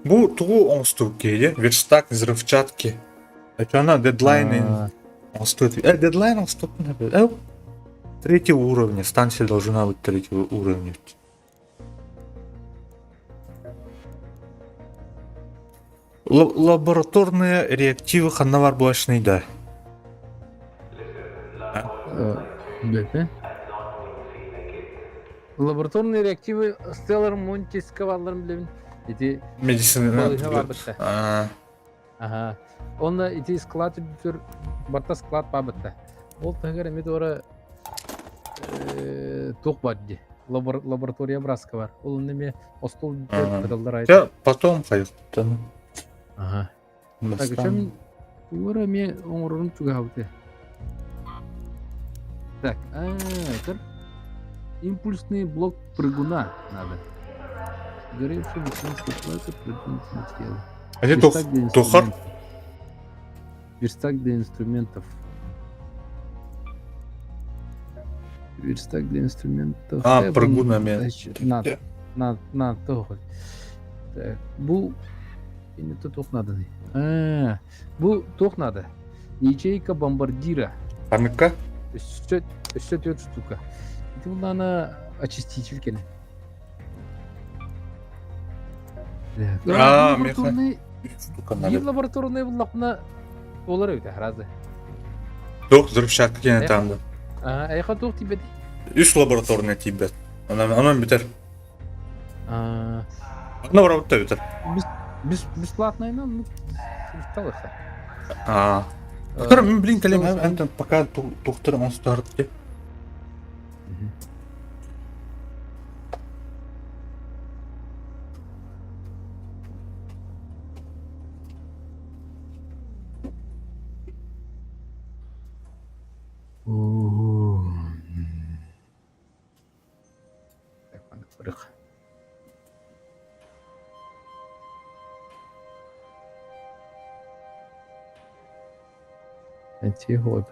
Бу тугу оҥостук киһи, верстак взрывчатки. Это она дедлайн оҥостует. Дедлайн оҥостук третьего уровня. Станция должна быть третьего уровня. Лабораторные реактивы ханна баар да. Бэпэ. Лабораторные реактивы Stellar Montis баалларын билэбин. Ити Медицина. балыыһа баар бытта. Ага. Онно ити склад үрдүгэр барта склад баар бытта. Ол таһыгар эмиэ туора туох баар дии. Лаборатория браска бар. Ол онно эмиэ остуол үрдүгэр кыталлар айта. Дьэ, потом хайыктан. Ага. Так, чем туора эмиэ оҥорорум чугаһабыт. Так, это импульсный блок прыгуна надо. Горевший медицинский плата прыгнуть материалы. А где Верстак для тухар? инструментов. Верстак для инструментов. Верстак для инструментов. А, прыгун эмиэ. Надо, надо, надо, туох. Так, бу это туох надо. А, бу туох надо. Ячейка бомбардира. Ханныкка? Өссө өссө түөрт штука. Ити буллаана очиститель кэлэ. А, меха. Штука Биир надо. лабораторнай буллахпына туолар эбит разы. Туох взрывчатка диэн там да. Эйха туох тиийбэт? Үс лабораторная тиийбэт. Онон онон бүтэр. Одно работа бүтэр. Бесплатно, ну, сталыха. А. Который, блин, кэлем, антон пока тухтар он старт. Тихо,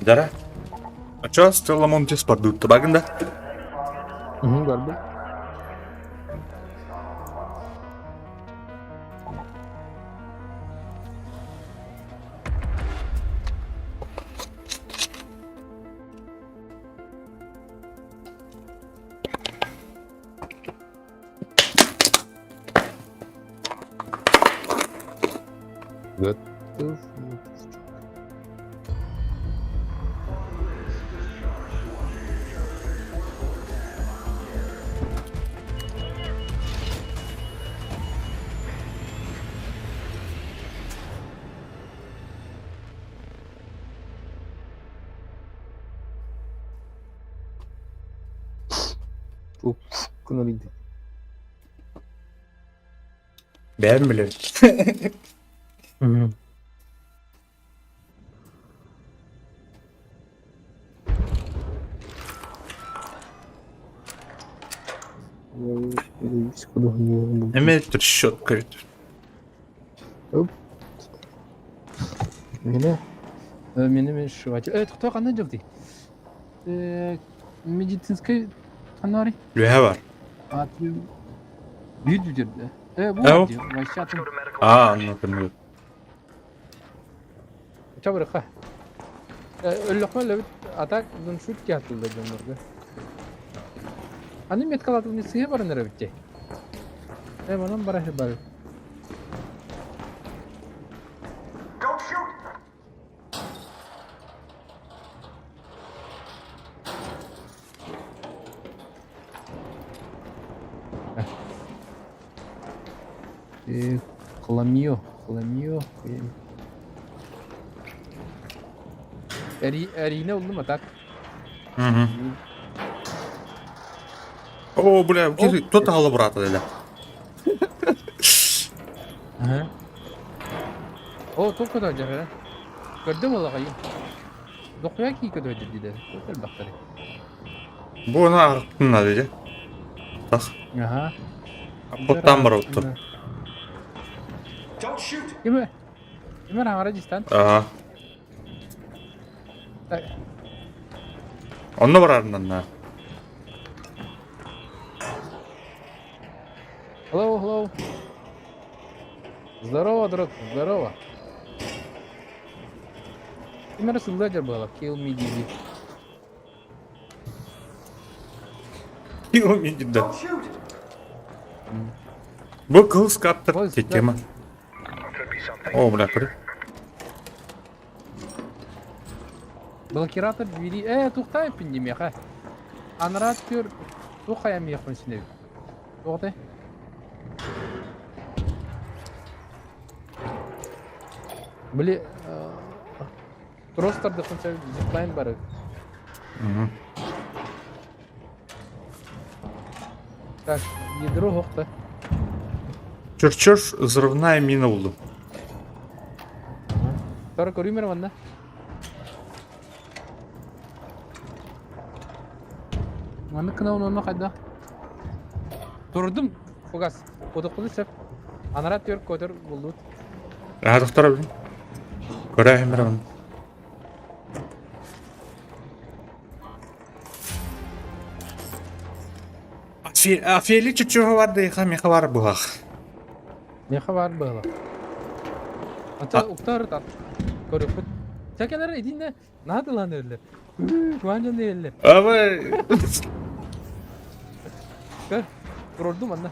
Дара. А чё Стелла Монтис пардут табагында? Угу, көрдүм. Готов. Күн Бэйэм билэбин. Эмиэ трещотка ведь. Мені мені сшиватель. Кто ханна дьылдый? Медицинскай ханна Үөһэ бар. Биир бүтэрдэ. Э, бу Эу. дии, вообще атын. Аа, онно көмөлөт. Чабырыха. Өллөхмө өлөбүт, а так дун шутки атылды дьоннорго. Аны меткалатылны сыһы баран эрэ Э, манан бара бар. Don't shoot! Э, хламио, хламио. Эрине уллум а так. Угу. О, бля, кто-то ала брата деді. Ага. О, только да жара. Көрдүм олагай. Докуя ки көдө диде. Көтөр бактары. Бу оны арықтын деді. Так. Ага. Аппоттан бар отту. Don't shoot! Киме? Киме хаңара дистан? Ага. Онно барарынан на. Hello, hello. Здорово, друг, здорово. Кимер сылдажар была, kill me диди. Kill me да. Don't shoot! Бу кыл скаптыр Ой, тема. Could be something. О, бля, көрі. Блокиратор двери. Э, тухтай пиндемеха. Анрат көр тухая мехун синеби. Тоғты. Били тростарды хынса зиплайн бар. Так, ядро хохта. Чертеж взрывная мина булду. Тора көрүмөр манна. Манны кына оны кайда? Турдум, фугас. Кодоккуну сөп. Анара төр көтөр булдут. Аха, доктор блин. Көрө хемер. Афели чучуга бар да меха бар булах. Меха бар было. Ата уктар тат. Көрөпүт. Сакалар эдинне надылан өрлөр. Куанжан өрлөр. Абай. Көр. Турдум анна.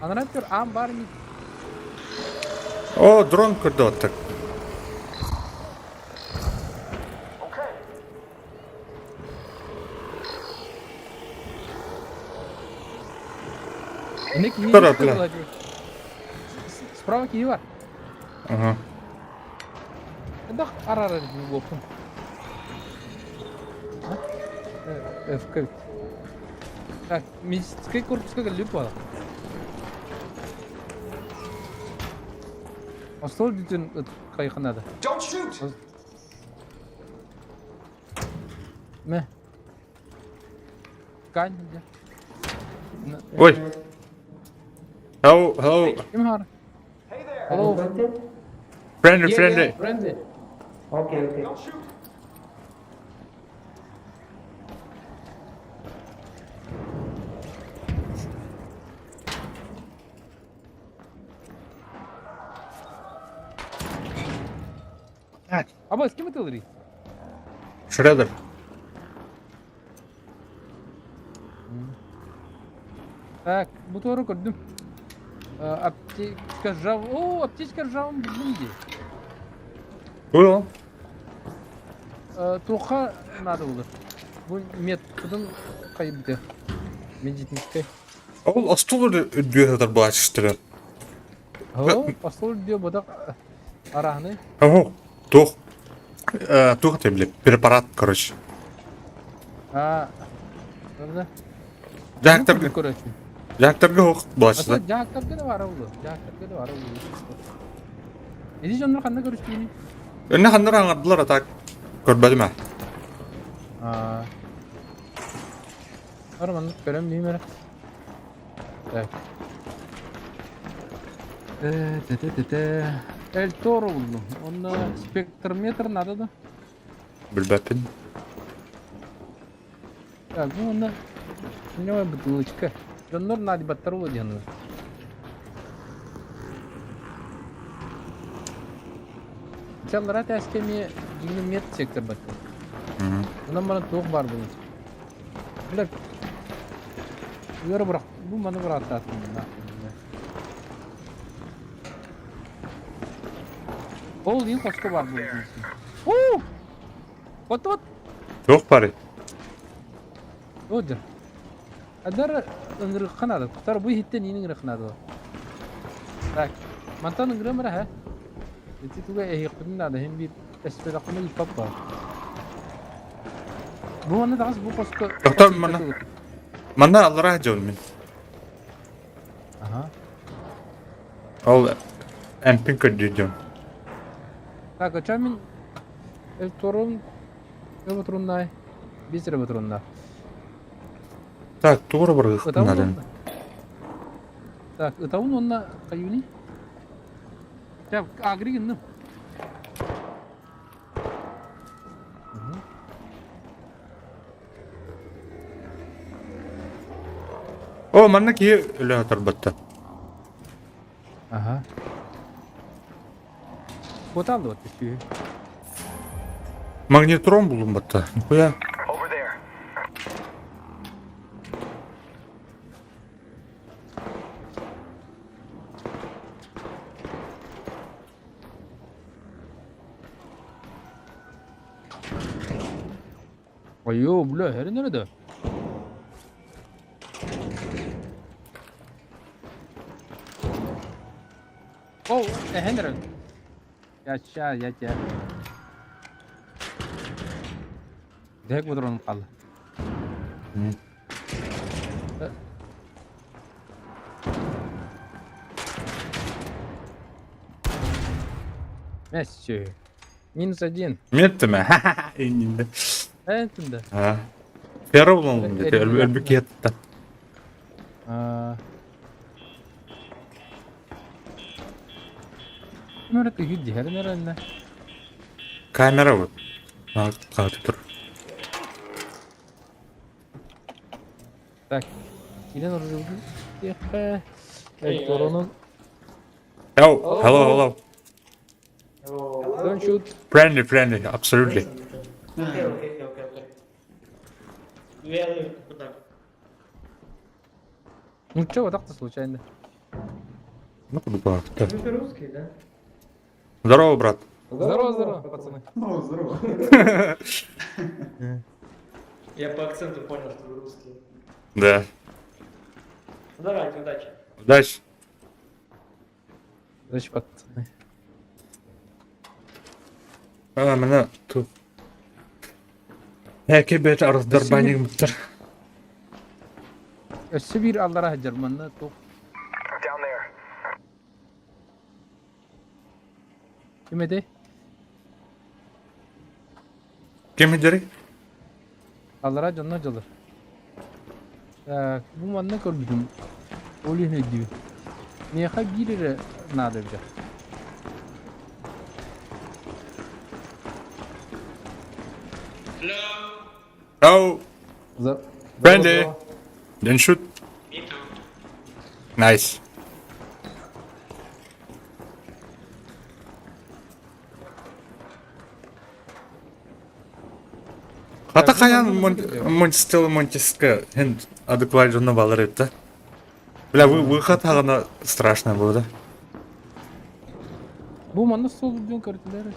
Анара төр ам бар ми. О, дрон көрдө оттак. Okay. Эне ки. Тора, бля. Справа ки бар. Ага. Дах арара болсын. ФК. Так, медицинский корпуска келип бала. Остол бүтүн кайханада. Don't shoot! Ме. Кань. Ой. Hello, hello. Ким хар? Hey there! Hello. Friendly, Yeah, friendly. yeah, friendly. Окей, окей. Аба, с кем это лри? Шредер. Так, бу туора көрдүм. Аптечка ржав... О, аптечка ржавым билдим дии. Было. Туохха надо булар. Бу методун хайбыты. Медицинскэй. Ол остуол үрдүө сытар былаачыстара. О, остуол үрдүө бодох арааһыны. О, туох туох это бile препарат, короче. А, правда? Дьаактарга короче. дьаактарга ох былаачыта. Дьаактарга да бара булу. Дьаактарга да бара булу. Эти дьоннор ханна көрүстүүнүй? Өнне ханнар аңардылар а так көрбөтүм ээ. Аа. Ар маннык көрөн бийим эрэ. Так. Э, те-те-те-те. Эль Торо булдум. Онно спектрометр надо да? Билбэппин. Так, ну онно у бутылочка. Дьоннор наадьбаттар буолуо диэн. Чаллара тээскэ эмиэ дьиҥин мед сектор баттар. Онон баран туох баар буолуо. Бля, ыары бырах, бу маны бырааттаатым. Ол иин хоско баар буолуо. Уу! Вот вот! Туох баарый? Оджа. Адар ыҥырыахха наада. Кутар бу иһиттэн иин ыҥырыахха наада. Так, мантан ыҥырыам эрэ һэ. Ити туга эһиэхпитин наада, иһин биир эспэтэхпинэ ыыппат баар. Бу манна таҕыс бу хоско... Доктор манна. Манна аллараа дьон мин. Аха. Ол эмпин көрдүү дьон. Так, а мин Торун Өбөтуруннаай. Биир сирэ ботурунна. Так, тугура барыахпын Ытабын наада. уонна. Так, ытабын уонна хайыыный? Чэ, агри гынным. О, манна киһи өлө тарбатта. Аха. Куотаалла вот түһүү. Магнитрон булун батта. Нихуя. Over there. Айоо, бля, хәрин nerede? О, эһэн эрэл. Яча, яча. Дэк бодорон хаалла. Месси. Минус один. Меттиме. Иннинде. Энтинде. А. Фера булан дете. Өлбүк киһиттэ. Нөрөт үгүт дьиһэр нөрөннө. Камера вот. Хааты тур. Так. Килен оружие диэххэ. Эльторонун. Oh, hello, hello. Don't shoot. Friendly, friendly, absolutely. Okay, okay, okay, okay. Where куда? Ну чё, вот так-то случайно. Ну, куда Вы русский, да? Здорово, брат. Здорово, здорово, пацаны. Ну, здорово. Я по акценту понял, что вы русский. Да. Ну, давайте, удачи. Удачи. Удачи, пацаны. А, мына тут. Эки бет арыздар баник мыттар. Өссө биир аллара сылдьар манна туох Down there. ким этэй? Ким дери? Аллара дьонно дьылыр. Так, бу манна көрбүтүм. Ол иһин өйдүүбүн. Миэхэ биир эрэ наада эбитэ. Hello. За... Brandy. Then shoot. Me too. Nice. Хата хайан Монтистел Монтиска һин адекват дьонно балар эбит да. Бля, выход хаҕана страшно было да. Бу манна суол үрдүн көрдүлэр.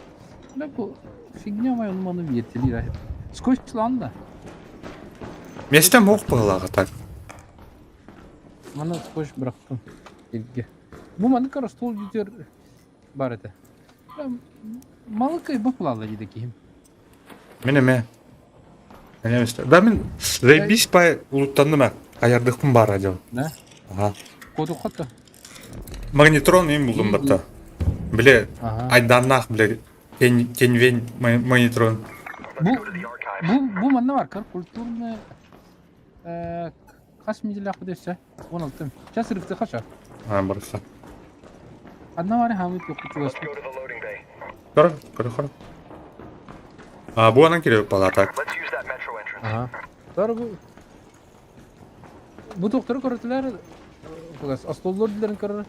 Бля, бу фигня май onu маны биэртилиир. Скотчлан да. Миэстэм ох быһылааҕа так. Маны скотч бырахтым. Иргэ. Бу маны кара стол бүтэр бар этэ. Малыкай бапылаала диде киһим. Мин эмэ. Эмэ Да мин заебись пай улуттанным э. Аярдыкпын баара дьон. Да? Ага. Куотуххат Магнитрон им булдум батта. Биле айданнаах биле теньвень магнитрон. Бу бу бу манна бар кыр культурная хас неделя өссө 16 Сейчас рықты хаша. А, барса. Одна вари хамыт чугаспыт. Көр, көр, көр. А, бу анан кире палата. Ага. Тор бу Бу тохтору көрөтүлэр кугас остоллор дилерин көрөр.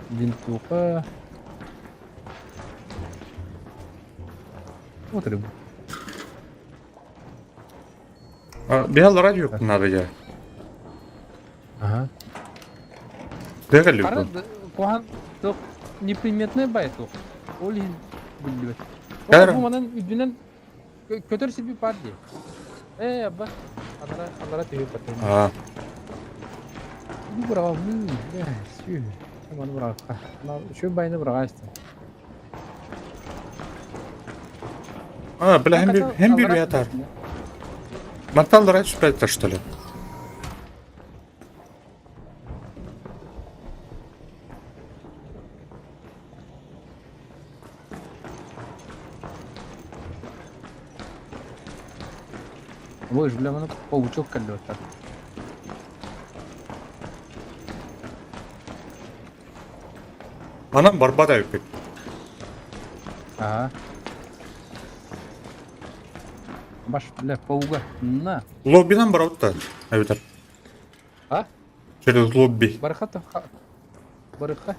Винтуха. Вот рыбу. Бихал радио надо я. Ага. Дегали. Кухан тух неприметный бай тух. Ол иһин биллибэт. Кара. Бу манан үрдүнэн көтөр сирби бар дии. Ээ, абба. Анара, анара түһү баттым. Аа. Бу быраҕа мин, сүү. Маны быраҕа. Şu байны быраҕа истим. А, бля, hem bir, hem bir ятар. Манталлар түспэттэр, что ли? Ой, бля, маны паучок кэллэ Манан барбат эбиппит. Ага. Баш, бля, пауга. На. Лоббинан барабыт да. Эбитер. А? Через лобби. Барыха Барыха.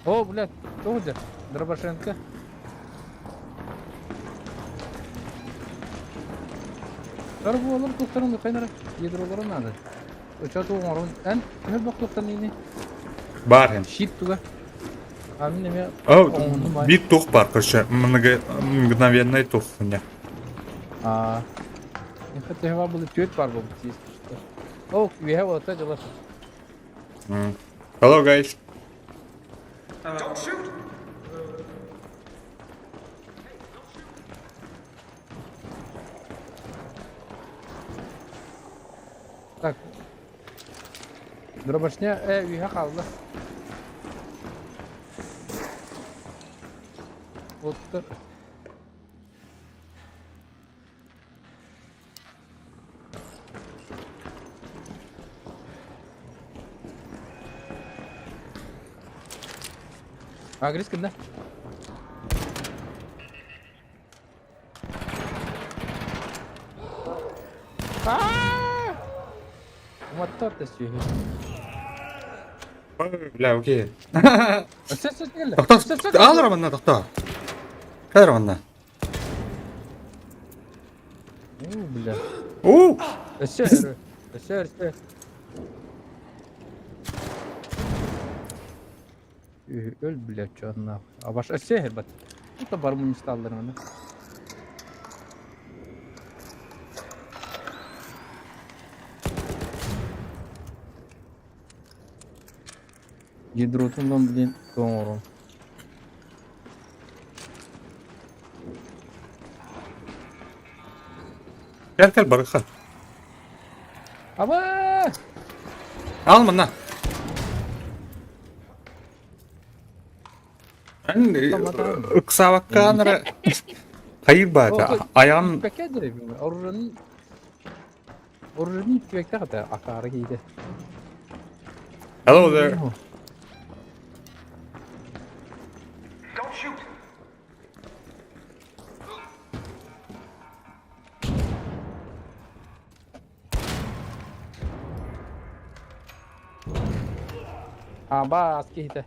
О, блядь, кто где? Дробашенко. Тарбуолар туохтарын хайнара ядролара надо. Оча туоҥорун эн төһө бох туохтан ини Бар хем. щит туга. А мин эмиэ О, оҥоһуннум биир туох бар, короче, мгновенный туох хуйня. А Хотя было түөрт бар буолбут если что. О, үөһэ буолта дьола. Hello, guys. Don't shoot! Так. Дробашня үөһэ хаалла. Оттор. Агресс кында? Уматтар тэсүһү. Бля, окей. Өссө өссө кэллэ. Тохтоо. Өссө өссө Аалара манна тохтоо. Кадр манна. Оо, бля. Уу! Өссө өссө өссө. Өл, бля, чё нахуй. А баш өссө хербат. Это бар мунисталлар маны. Ядротунан, блин, тоҥорон. Кэл кэл барыха. Аба! Ал манна. Эн ыксаабакка анара. Хайыр баата айан. Ииппэккэ дирэбин. Оружаны оружаны ииттибэккэ хата акаары киһитэ. Hello there. Don't shoot! Абаас киһитэ.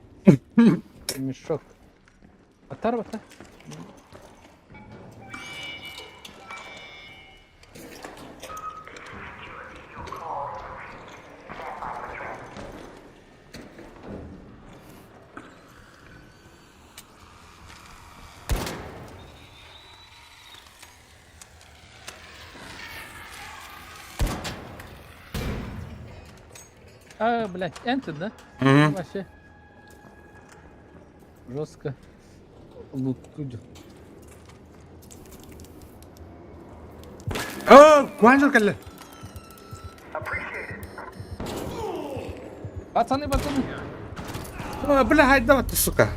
Мешок. Аттар бата. А, блядь, энты, да? Мгм. Вообще. Жестко. Лутудю. Оо, Гуанчжоу кэллэ. Пацаны, пацаны. А, бля, хайда ты, сука.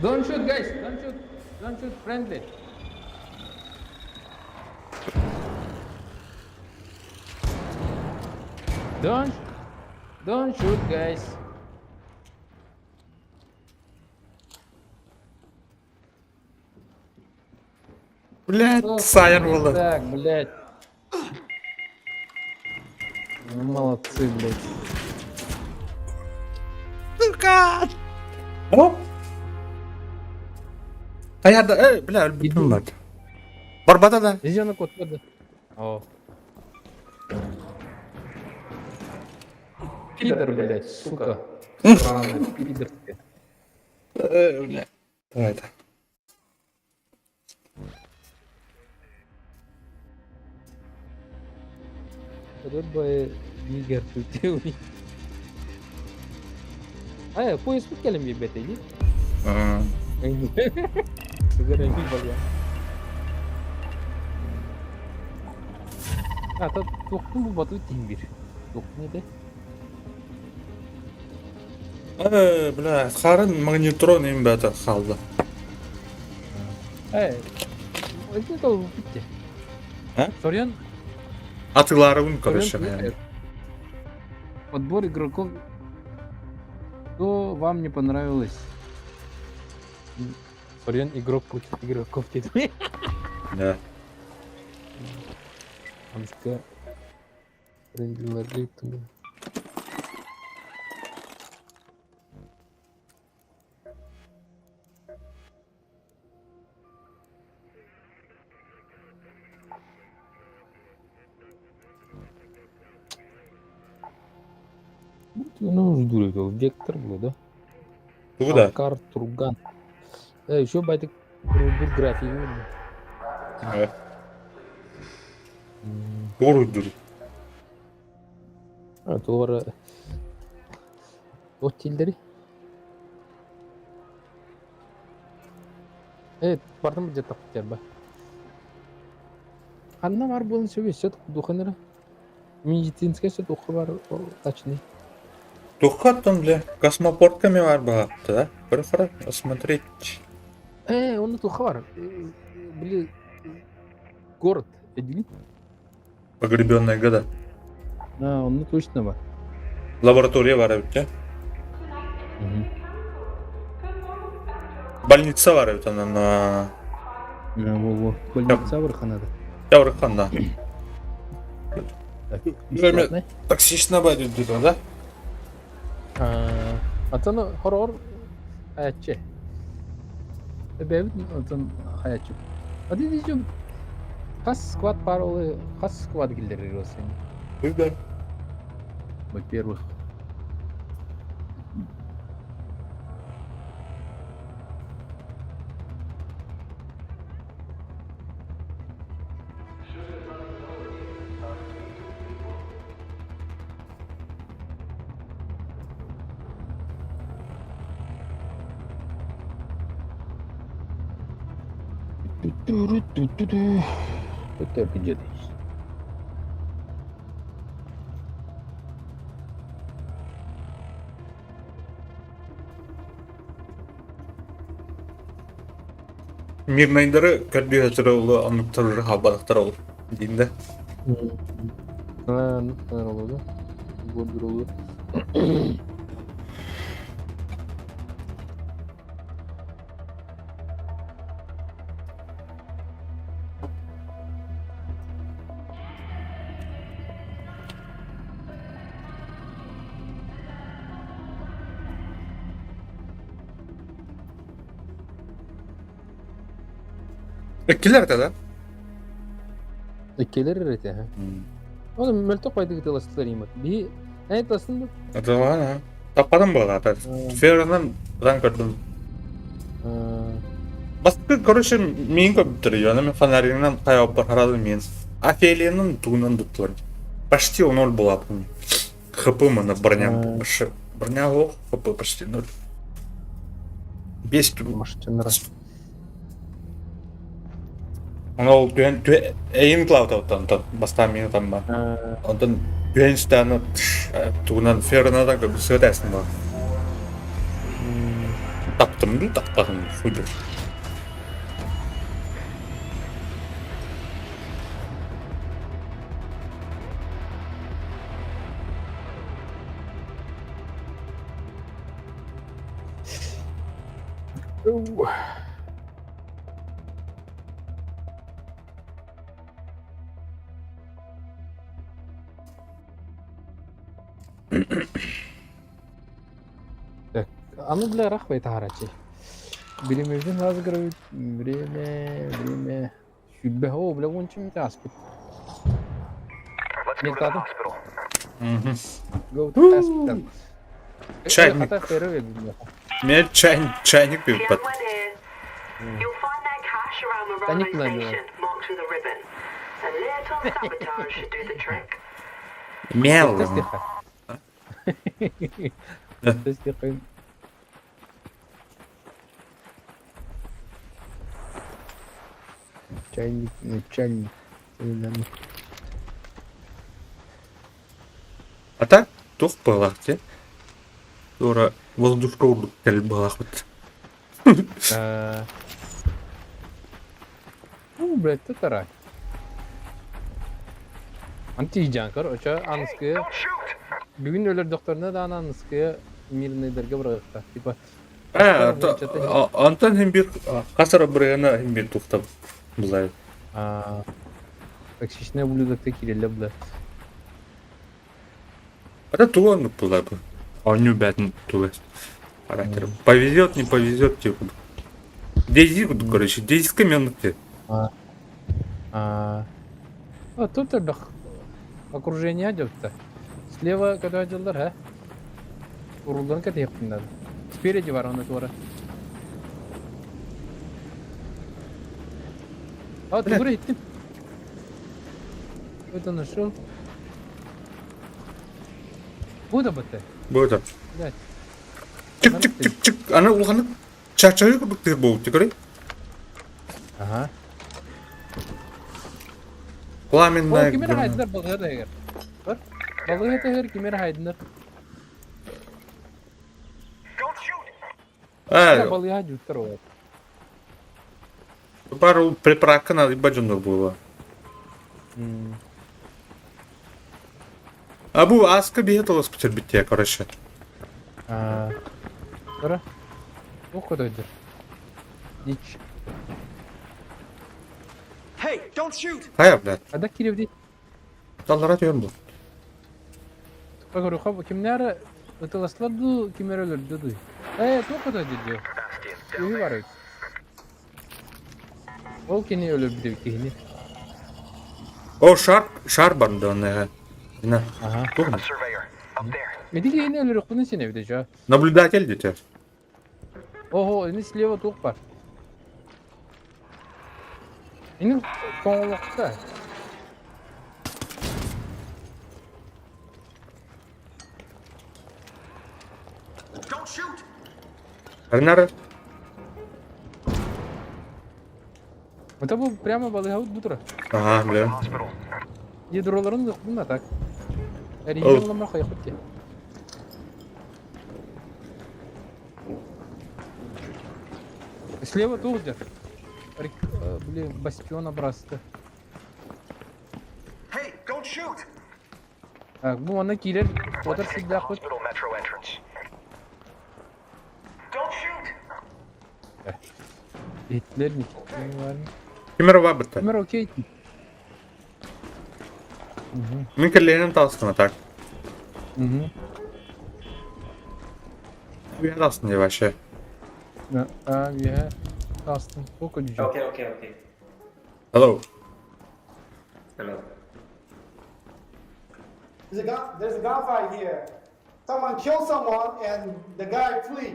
Don't shoot, guys. Don't shoot. Don't shoot. Friendly. Don't shoot, guys. Блядь, Что Саян буолла. Так, блядь. Ну, молодцы, блядь. Сука! Оп! Хайа да, бля, өлбүтүм бар. Барбата да. Зеленый код, код. О. Пидор, блядь, сука. Сраный пидор. Бля. Давай это. Рыба нигер тут. А, поезд тут кэлэн биэрбэтэ дии. Тугара баля. А, та туохпун булбатыбыт тиһин биир. Туохпун этэ? Бля, харын магнитрон им бата хаалла. Э, это толбуппут дии. А? Соруйан Атыылаарыбын, короче. Соруйан подбор игроков. Что вам не понравилось? Соруйан игрок против игроков диэтэ. Да. Анска френдлиларга Ну, жду, Вектор был, да? Куда? Акар Турган. Еще байтик бур график. Уруйдур. А, туора. Вот тилдери. Бардым где-то ба. Ханна бар буолан сөбө сөт духанара. Медицинская сөт уху бар точный. Тухаттан, бля, космопортками бар баҕатты, да? Бір осмотреть. Оны туха бар. Били город эдили. Погребенные года. А, оны точно бар. Лаборатория бар эбит, да? Больница бар эбит ана на. Во, во. Больница бар ханада. Яврыкхан, да. Так, Бля, бесплатно. Токсично будет, да? Атын хоррор хаячы. Бэбит атын хаячы. Ады дижим хас сквад бар ол хас сквад киллер олсын. Выбор. Во-первых. Это где ты? Мирнайдары көрдүһэ улу оннуктар хаалбатахтар ол диин да. Оннуктар олуду. Бурдур олу. Иккилэр этэ да? Иккилэр эрэ этэ. Оны мөлтөх байдыгы тыластылар имат. Би эн тастын да? Атылаан а. Таппатым буолаата. Ферынан ытан көрдүм. Баскы, короче, миин көптөр, аны мен фонаригынан хайа харадым миин. Офелиянын тугунан туттулар. Почти ноль была. ХП мана броня. Броня ХП почти ноль. Бес Ол түһэн эйин клаутаттан бастаан миин там ба. Онтон түһэн истээн тугунан фернадан көрбүт сыат эсин ба. Таптым ду таппатым хуйду. Так, а ну бля рахвай таһараччы. Биримэбин разыгрывают время, время. Сүүрбэ оо бля уонча мүнүүтэ ааспыт. Let's go to the Милтаатын. hospital. Go to hospital. Чайник. Хата ферро бердим. Мен чайник пип Tianwen here. You'll find their cache around the Таник railway мына station, marked with a ribbon. A little sabotage should do the trick. Мел. Тестиха. Тестиха. Чайник, начальник. А так туох быһалаах дии. Туора воздушка курдук кэлэр быһалаахпыт. Ну, блядь, ты тарай. Антижанкар, оча аныскы Don't shoot! бүгүн өлөрдөхтөрүнэ даҕаны аныскы мирныйдарга быраҕыахтаах. Типа Э, онтон син биир хас эрэ бырыһыана син биир туохта булай. Токсичное ублюдокта киирэллэр бла. Это тугу оннук булай бу. Оонньуу бээтин туга. Характер. Повезет, не повезет, типа. Дейзи, короче, дейзиска мен оннук А тут элбэх окружение дьопта. Слева когда дьыллар, а? Урулларын кэтиэхпин надо. Спереди бар, онно туора. А, тугура иттим. Это нашел. Бу да бытты. Бу да. Блядь. Чик чик чик чик. Аны улаханнык чачайы курдук тыыр буолбут көрүй. Ага. Пламенная Ол кимер хайдынар балыга да эгер. Бар. Балыга тегер кимер хайдынар. Don't shoot! Э, Балыга жуттар ол. Пару приправка надо бадьоннор буола. А бу аска биһи толоспут сирбиттиэ, короче. Кара. Туох көтөйдөр. Дич. Hey, don't shoot! Хайа, блядь. Ада кииребитий. Таллара түһэн бу. Көрүөххэ кимнээр ытыластылар дуу, ким эрэ өлөрдө дуу. Ээ, туох көтөйдөр дии. Үһү бар эбит. Ол кини өлөрбүт эбит киһини. О, шар, шар бар да онно. На. Ага. Туох A surveyor. Up there. Ити киһини өлөрүөхпүнүн син эбит эчэ. Наблюдатель дете. Ого, ини слева туох бар. Ини тоҥолохто. Don't shoot! Арнара. Это бу прямо балыыһабыт бу тура. Ага, бля. Hospital. Ядроларын ылыахпын так. Эрийэн Ол. ылламмар хайыахпыт дии. Слева туох дьэ. Били бастион образцы. Hey, don't shoot! Так, бу манна киирэр куотар сирдээхпит. Hospital metro entrance. Don't shoot! Иһиттилэр ми? Ким эрэ баабыттар. Ким эрэ окей. Мин кэллиэним таҕыстым а так. Үөһэ таҕыстым дии вообще. А, үөһэ таҕыстым. Сколько дьүдьэ? Окей, окей, окей. Hello. Hello. There's a gunfight here. Someone killed someone and the guy flee.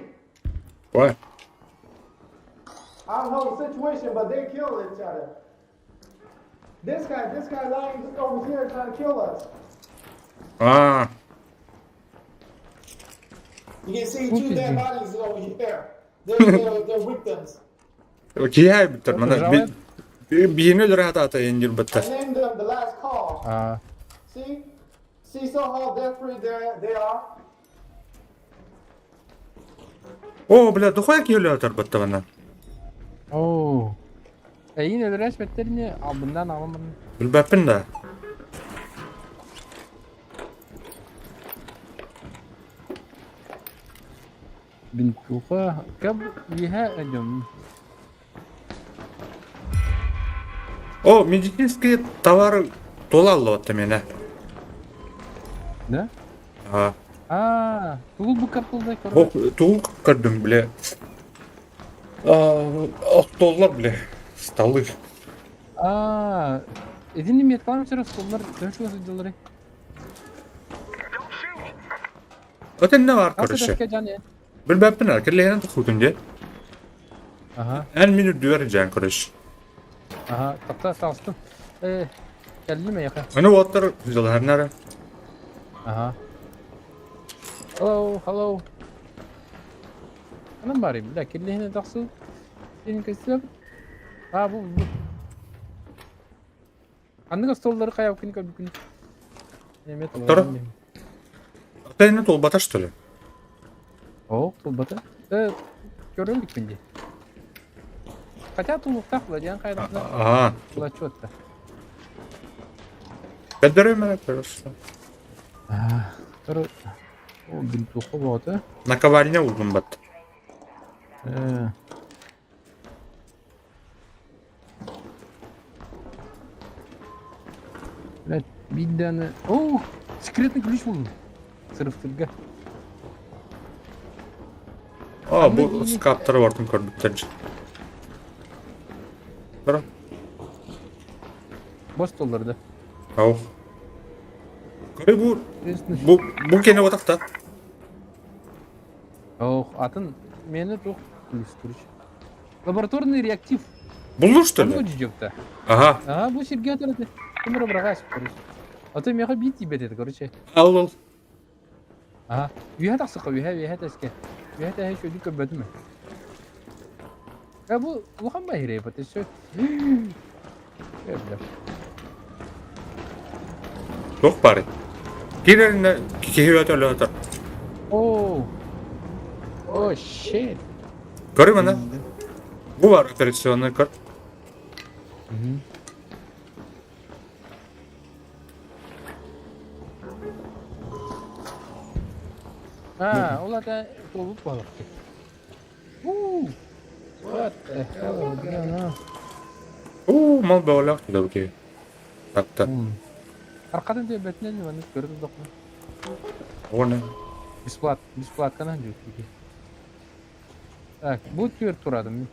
Why? I don't know the situation, but they killed each other. This guy lying over here trying to kill us. Аа, You can see two dead bodies over here. They're victims. киһи бүттэр мана биһини өлөрө хатаата индир I баттар. named them the last call. Аа, See? See so how desperate they are? Оо, бля, духуя киһи өлөрө батта мана. оо. Эйин өлөрөс бэттерини албындан аламын. Билбэппин да. Бинтуха каб үөһэ өдүм. О, медицинские товары тула аллыбатта мene. Да? Аа. Аа, тугул бу капылда Бу тугу көрдүм, бля. Аа, остоллар, бля. Столы. Аа, итини меткалам сөрө столлар төшүгө сылдьаллары. Don't shoot! Өтенне бар Хас короче. этэскэ жан Билбэппин ар, кэллэһинэн тохутун дии. Аха, Эн мин үрдүгэр дьээн короче. аха, тахта таҕыстым. Э, кэллим эйиэхэ. Аны уоттар дьылаһарнара. Аха. Hello, hello. Анан барый, бля, кэллэһинэн тахсыы. Син көстүбэт. Аа, бу, бу. Ханнык остуоллары хайа күн көрбүккүн? Эме Торо? Өтенне толбата что ли? Оо, тулбата. Э, көрөн бүккүн дии. Хотя тулуктаах Владиан хайдахна Аа. тулачуотта. Бэддэрэ короче. Аа, торо. О, бинтуха бота. Наковальня улгун бат. Э. Блядь, биирдэни... О, секретный ключ булдум. Сырыптырга. А, бу скаптары бартын көрбүттэр. Торо? Бос долларды. Ау. Көрө бу бу бу кене батакта. Ох, атын мени тух ключ, ключ. Лабораторный реактив. Буллур что Ону ли? дьүдьүктэ. Ага. Ага, бу сиргэ атырады. Ким бырагас, короче. А то меха бит тибет это, короче. Ал ал. Ага. Үһэ тахсыка, үһэ, үһэ тэске. Үһэ тэһэ шөдү көрбөтүм. Я бу улахан баһирей бат, все. Бля. Туох баарый? Киирэринэ киһи өтө өлө О. О, shit. Көрүм ана. Бу бар операционный көр. А, ол это толуп балык. У. What the hell, бля, на. Уу, мал бөҕөлөөх да бу киһи. Так-та. Аркадан төбөтүнэн маны көрдүм докмун. Уонна Бесплат, бесплатканан жүр. Так, бу түөр турадым.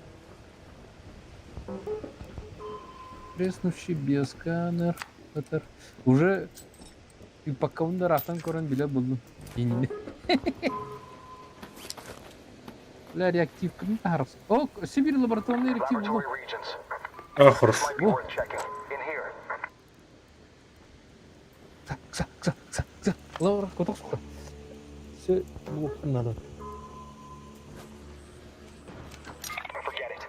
Треснувший биосканер. Это уже и пока он рафтан көрөн биле булдум. Инни. Бля, реактив ким тарс. О, Сибирь лабораторный реактив булдум. Laboratory regions. А, хорошо. Might be worth checking. In here. Кса, кса, кса, кса, кса. Лаура, коток сука. Все, бу надо. Forget it.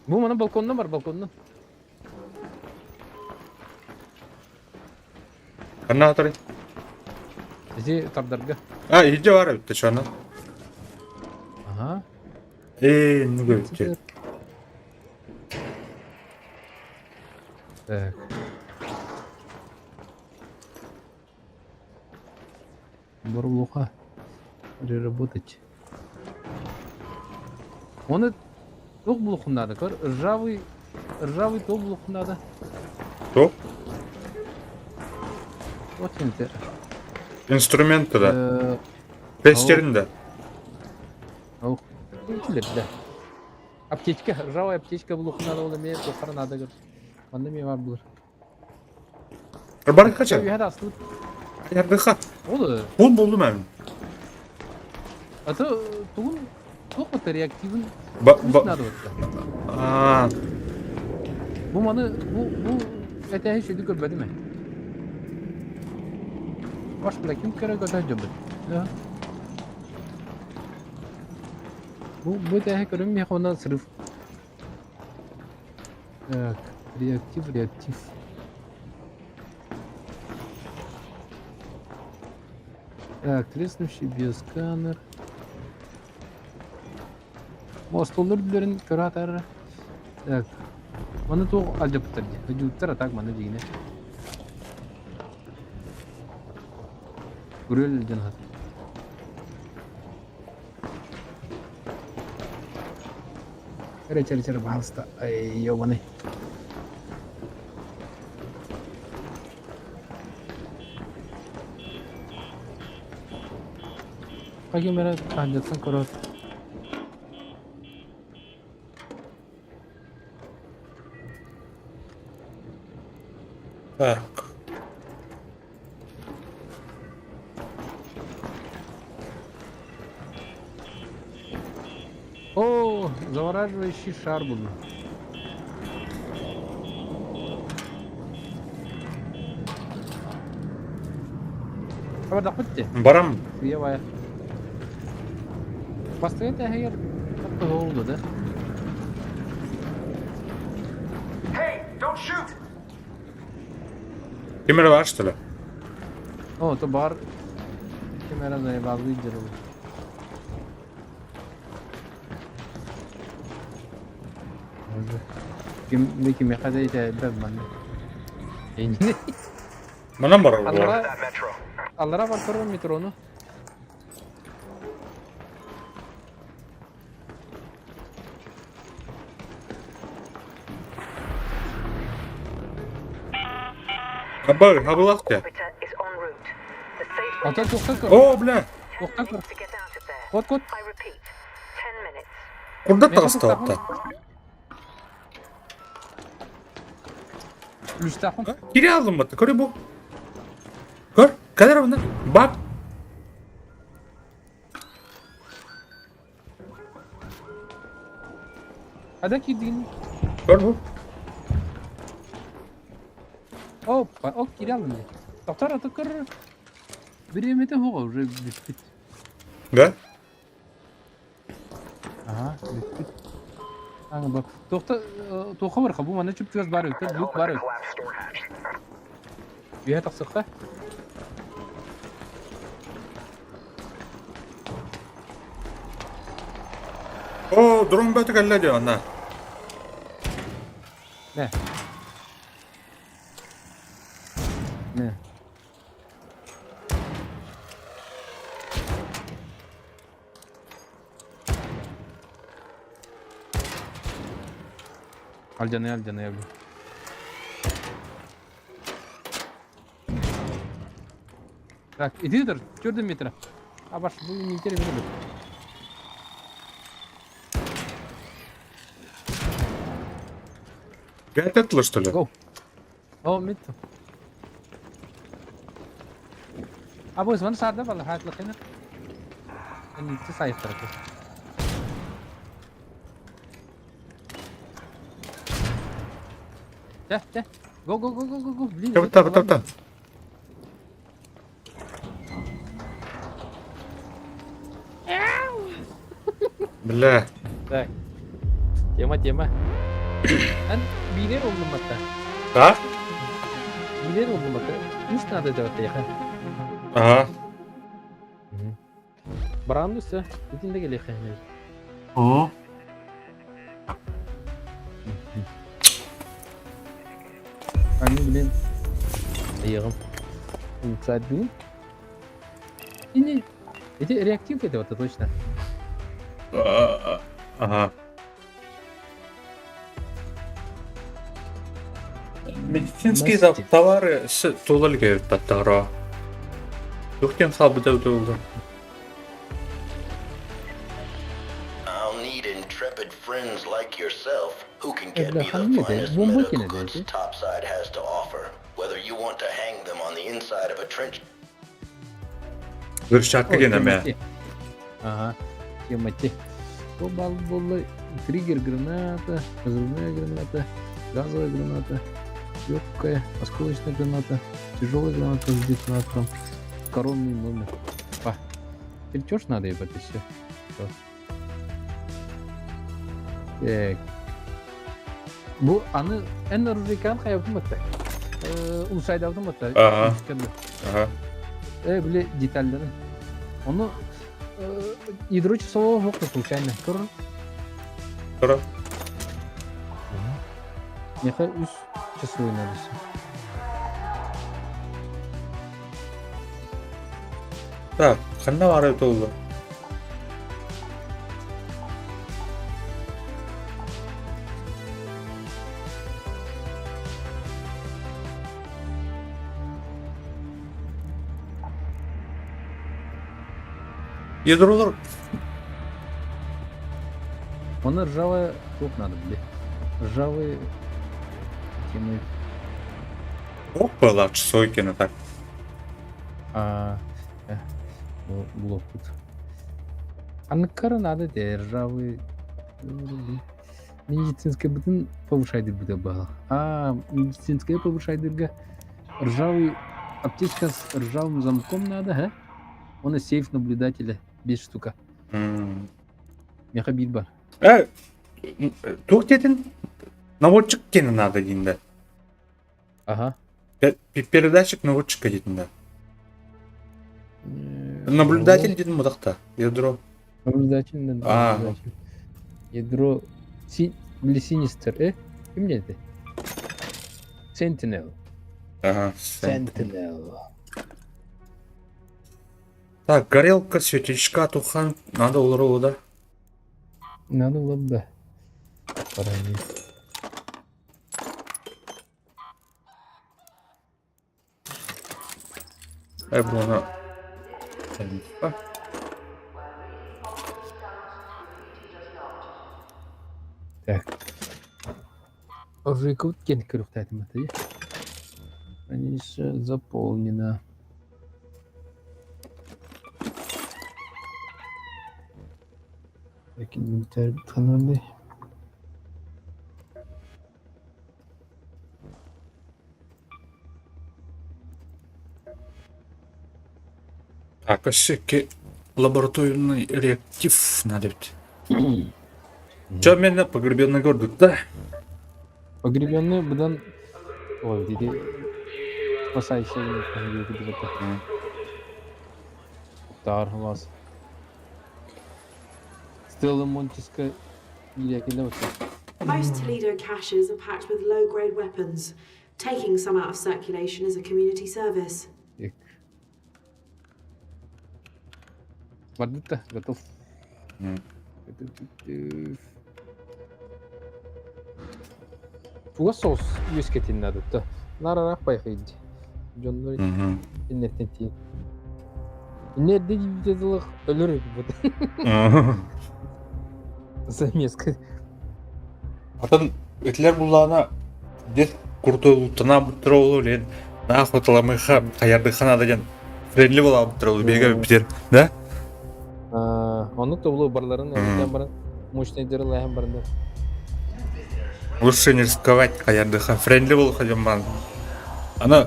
Бу мана балконна бар, балконна. Ханна атары? Зи тардарга. А, иһирдьэ баар эбит чана. Ага. Ээ, ну көрүччү. Так. Бурлуха. Переработать. Оны туох булуоххун наада көр ржавый ржавый туох булуоххун наада Туох? Туох диэн этэ? Инструменты да. Э, Тестерин да. Ох, да. Аптечка, ржавая аптечка булуоххун наада ол эмиэ туоххара наада көр. Манна эмиэ баар булар. Бар хача. Үһэ да астыбыт. Ярдыха. Ол Бул булдум эми. А то тугун туох бата реактивын Ба ба надо бата. Аа. Бу маны бу бу этээһи сүдү көрбөтүм ээ. Баш бля ким көрө көтө дьобут. Бу бу этээһи көрүм миэхэ онон срыв. Так, реактив, реактив. Так, треснувший биосканер. Остоллор үрдүлэрин көрө атар. Так, маны туох алдьаппыттар дии. Ыдьыыттар а так маны дьиҥинэ. Күрүөл дьон аһатар. Эрэ чэр чэр баһалыста. Ай, ёбаный. Каким эрэ таһырдьаттан көрөөт Так. О, завораживающий шар буду. Хабардахпыт дии. Барам. Сыйа Бастыгы тэһигэр олду да. Hey, don't shoot! Ким эрэ баар что ли? О, то бар ким эрэ заебалый дьарыл. Ким кимиэхэ да итэйбэт манна. Эйнини. Манан барар Аллара That metro. аллара бар көрөр метрону. Абар, хабылах те. Orbiter is en route. The safe Ата тоқта көр. О, бля. Тоқта көр. to get out of there. Кот кот. I repeat, 10 minutes. Курдат таҕыста Үлүстэххин. Кире алдым батта. Көрө бу. Көр, кэлэр онно. Бап. Хада киирдигин. Көр бу. Опа, ок кире алдым дии. Тоқтар ата көр. Бириэмэтэ суоҕа уже бүппүт. Да? Аха, бүппүт. Аҥа бу. Туохта туохха барха бу манна чуп-чугас баар эбит, лук баар эбит. Collapsed door hatch. Үөһэ тахсыахха. О, дрон бөтө кэллэ дии онно. Нэ. Нэ. Алдьаный, алдьаный, алдьаный. Так, иди dur, 4 метра. А баш, бу не интересно. Пять отло, что ли? Go. О, мит. Абы звон сарда бала хатлыкына. Ниtti сайфтырды. Чэ, чэ. Go, go, go, go, go, go. Блин. Тап, тап, тап, тап. Бля. Так. Тема, тема. Эн биирэр оллумматта. А? Биирэр оллумматта. Үс надо делать яха. Ага. Баран үсө. Итинде келиэхэ. Аны блин айыгым. Улучшать Ини эти реактив это вот точно. Ага. Медицинские товары с тулалге таттара. Тух хаалбыта тулла. I'll need intrepid friends like yourself who can get Бля, me the ханны да, finest бомба medical кинеди goods эти. Topside has to offer. Whether you want to hang them on the inside of a trench Взрывчатка генеме. Ага, темати. Бал буолла триггер граната, разрывная граната, газовая граната, легкая, осколочная граната, тяжелая граната с детонатором, коронный номер. Па. Чертеж надо ебать и все. Так. Бу аны эн рубрикан хайабытым атта. Улсайдабытым атта. Ага. Ага. Э, били детальдарын. Ону ядро часового жоқта случайно. Көр. Тура. Меха үс часовой надо. Так, ханна бары толду. Ядролар Оны ржавая туох надо, бля. Ржавые темы. Опа, часовой так. А, блок тут. Анкара надо те ржавые. Медицинская бүтүн повышайды буде бал. А, медицинская повышайдырга ржавый аптечка с ржавым замком надо, а? Он и сейф наблюдателя без штука. Меха биир бар. Э, туох диэтин? Наводчик кені надо дейін да. Ага. Передатчик наводчика дейтін да. Наблюдатель дейтін бұдақта. Ядро. Наблюдатель, да, наблюдатель. Ядро си, или Синистер, э? Ким это? Sentinel. Ага. Sentinel. Так, горелка, светлячка, тухан. Надо олар да. Надо было бы, да. Пора Ай, буона. Так. Оружейка кен көрүктәтим аты. Хранилище заполнено. Так, инвентарь каналый. Так, өссө лабораторный реактив надо ведь. Че меня погребенный город, да? Погребенный будан... Ой, диди... Спасайся, Тар вас. Стелла Монтиска Most Toledo caches are packed with low-grade weapons. Taking some out of circulation is a community service. Так. Бардыта, готов. Туга соус үескетин надо. Нарарах байхайд. Дьоннор иннертен тиин. Иннерде дилых өлөр бут. Замеска. Атын өтлер буллаана дет куртулуттана буттыролу лен нахоталамыха хаярдыхана деген френдли бола буттыролу беге битер, да? Оны тобулу барларын элитен баран мощный дырылайхан барында. Лучше не рисковать хаярдыха френдли был ходим Она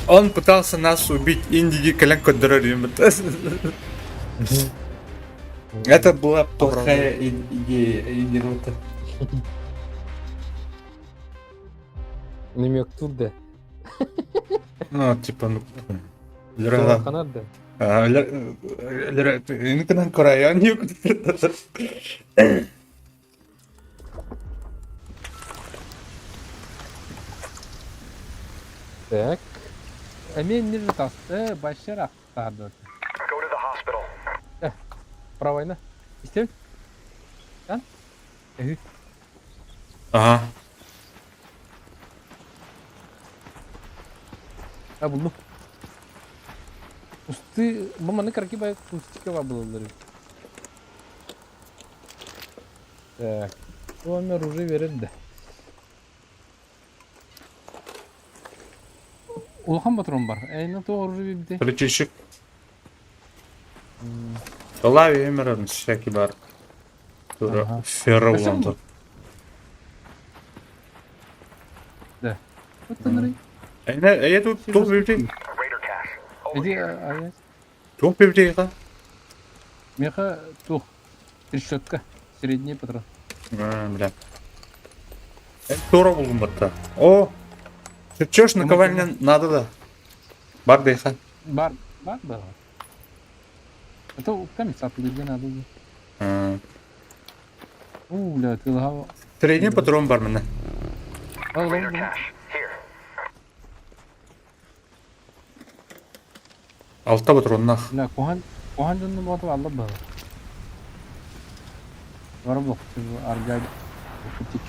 он пытался нас убить, инди кэлэн көрдөрөр Это была плохая идея, инди Намек турда. Ну, типа, ну... Ханарда. Инкынан кораян юк. Так. Эмиэ иннир таста башар ахтаардыт. Go to the hospital. Э, правайна. Истэбин? Ан? Эһи. Ага. А булдум. Кусты, бу маны карки бай кустика бар булалар. Так. Номер уже берер да. Улахан патрон бар. Эйна то оружие бибде. Рычащик. Лави Эмерон всякий бар. Ага. Ферро Да. Вот он Я тут туох бибди. Raider cache. Over Иди, here. аяс. Туох бибди Меха тух. Трещотка. Средний патрон. Бля. Тура булгум батта. О! Чеш наковальня надо да. Бар дейха. Бар, бар да. Это камень сатылырга надо. У, бля, ты лгал. Средний патрон бар мене. Raider cache. Here. Алта патроннах. Бля, кухан, кухан дьонно буолта алла баҕа. Бары буохтур аргай кутик.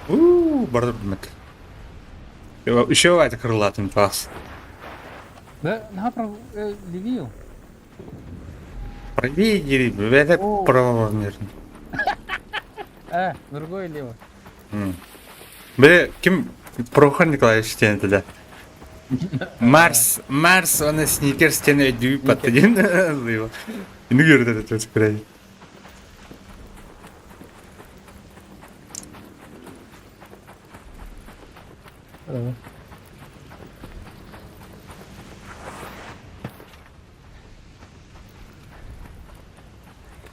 У, бар бимет. Еще это крылатым пас. Да, направо левее. Правее, это О. право, наверное. Другое лево. Бля, ким Прохор Николаевич стены тогда? Марс, Марс, он сникер стены дюй подтадин. Ну, говорит, это что сказать. Давай.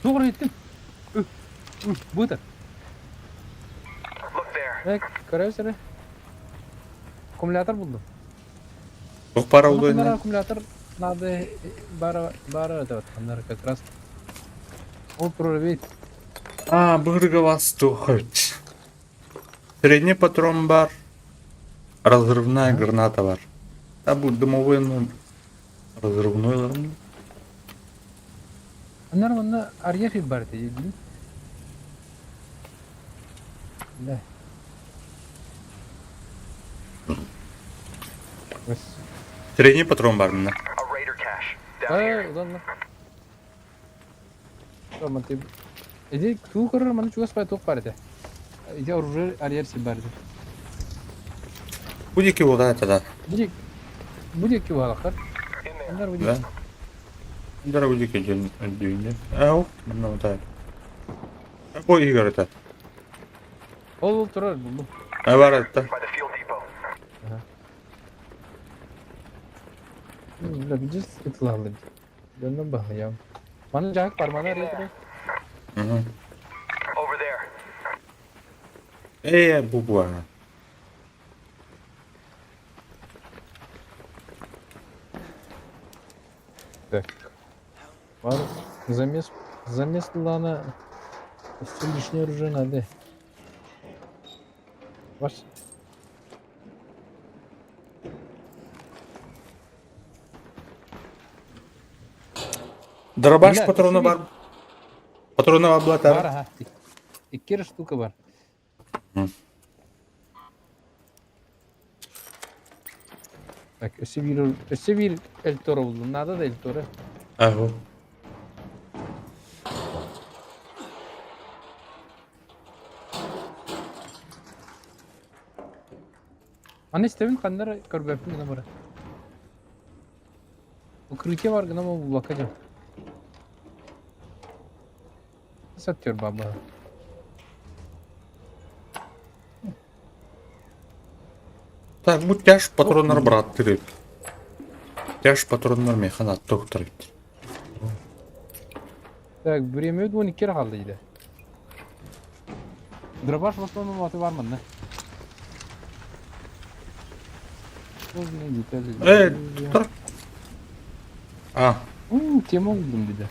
Doğru ettim. Bu da. Look there. Evet, көрөсөрө. Аккумулятор булдум. Ох, пара Онно удойна. аккумулятор надо бара бара это вот, как раз. Ол прорвет. А, быргова стухать. Средний патрон бар. Разрывная граната бар. А будет дымовой, ну, разрывной, ладно. Нормально арьефи бар дейди. Да. Бas. Средний патрон бар мына. A raider cache. Down here. Э, удан. Tamam, ты. Иди, туу көрөр маны чугас бай туох бар этэ. Иди оружие арьер си бар этэ. Будики вот это, да. Будик. Будик кибалакар. In there. Андар будик. Да. Да, будики день день. Ау, ну вот это. Ой, Игорь это. Ол ол турар булду. А бар это. By the fuel depot. Бля, бижис ытылалды. Дөннөн бахыям. Маны жаак бар, маны арьер турар. Угу. Over there. Э, бубуа. Так. Бар замес замес лана все лишнее оружие надо. Ваш Дробаш Бля, патрона ты бар. Патрона бар блатар. ага. Икки штука бар. Так, өссө бир Эль Торо булдум. Надо да Эль Торо. Ага. Аны истебин каннар көрбөппүн гына бара. Укрытие бар гына бу булакка Сатер баба. Так, бу тяж патроннар брат тиреп. Тяж патроннар механа доктор. Так, время 12 kaldı yine. Дробаш в основном аты бар мында. Э, тур. А, У, тема булдум деди.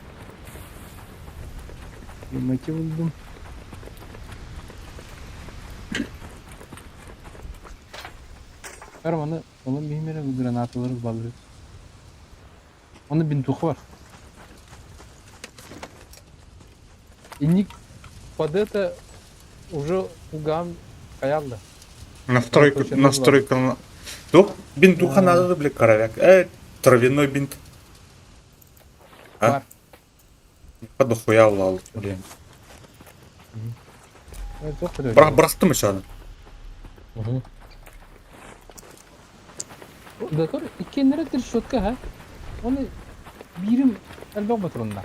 Темати булдум. Көр маны олом биһимэрэ гранаталары баллы. Оны бинтуха бар. Инник под это уже угам хаялла. Настройка, настройка. Туох бинтуха надо да, бля, коровяк. Травяной бинт. А? Бар. Дохуя улал, блин. Бырахтым еще аны. Дотор иккиэннэрэ трещотка ха. Оны биирим элбэх ботурунна.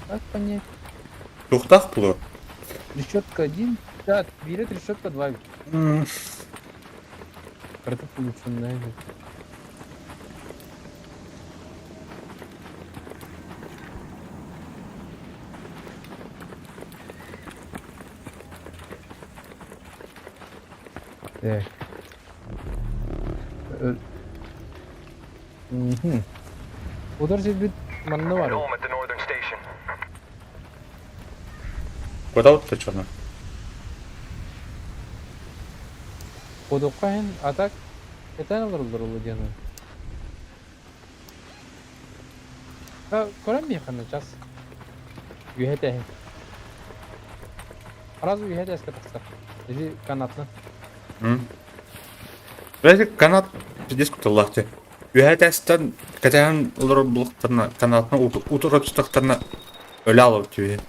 Как понять? Туохтаах буолуо? Трещотка один, да, биирэ трещотка два. Кырата улучшенная. Так. Мгм. Удар сирбит манна бар. Куда вот ты чё? Кодукка иһин а так кэтээн олороллор улуу диэн Көрөн миэхэ час үөһэ этээһин. Сразу үөһэ этээскэ тахсар. Ити канатынан. Бэйи канат пиздец куталлаах дии. Үөһэ этээстэн кэтэһэн олорор булуктарына канатынан утары тутахтарына өлө аалабыт дии.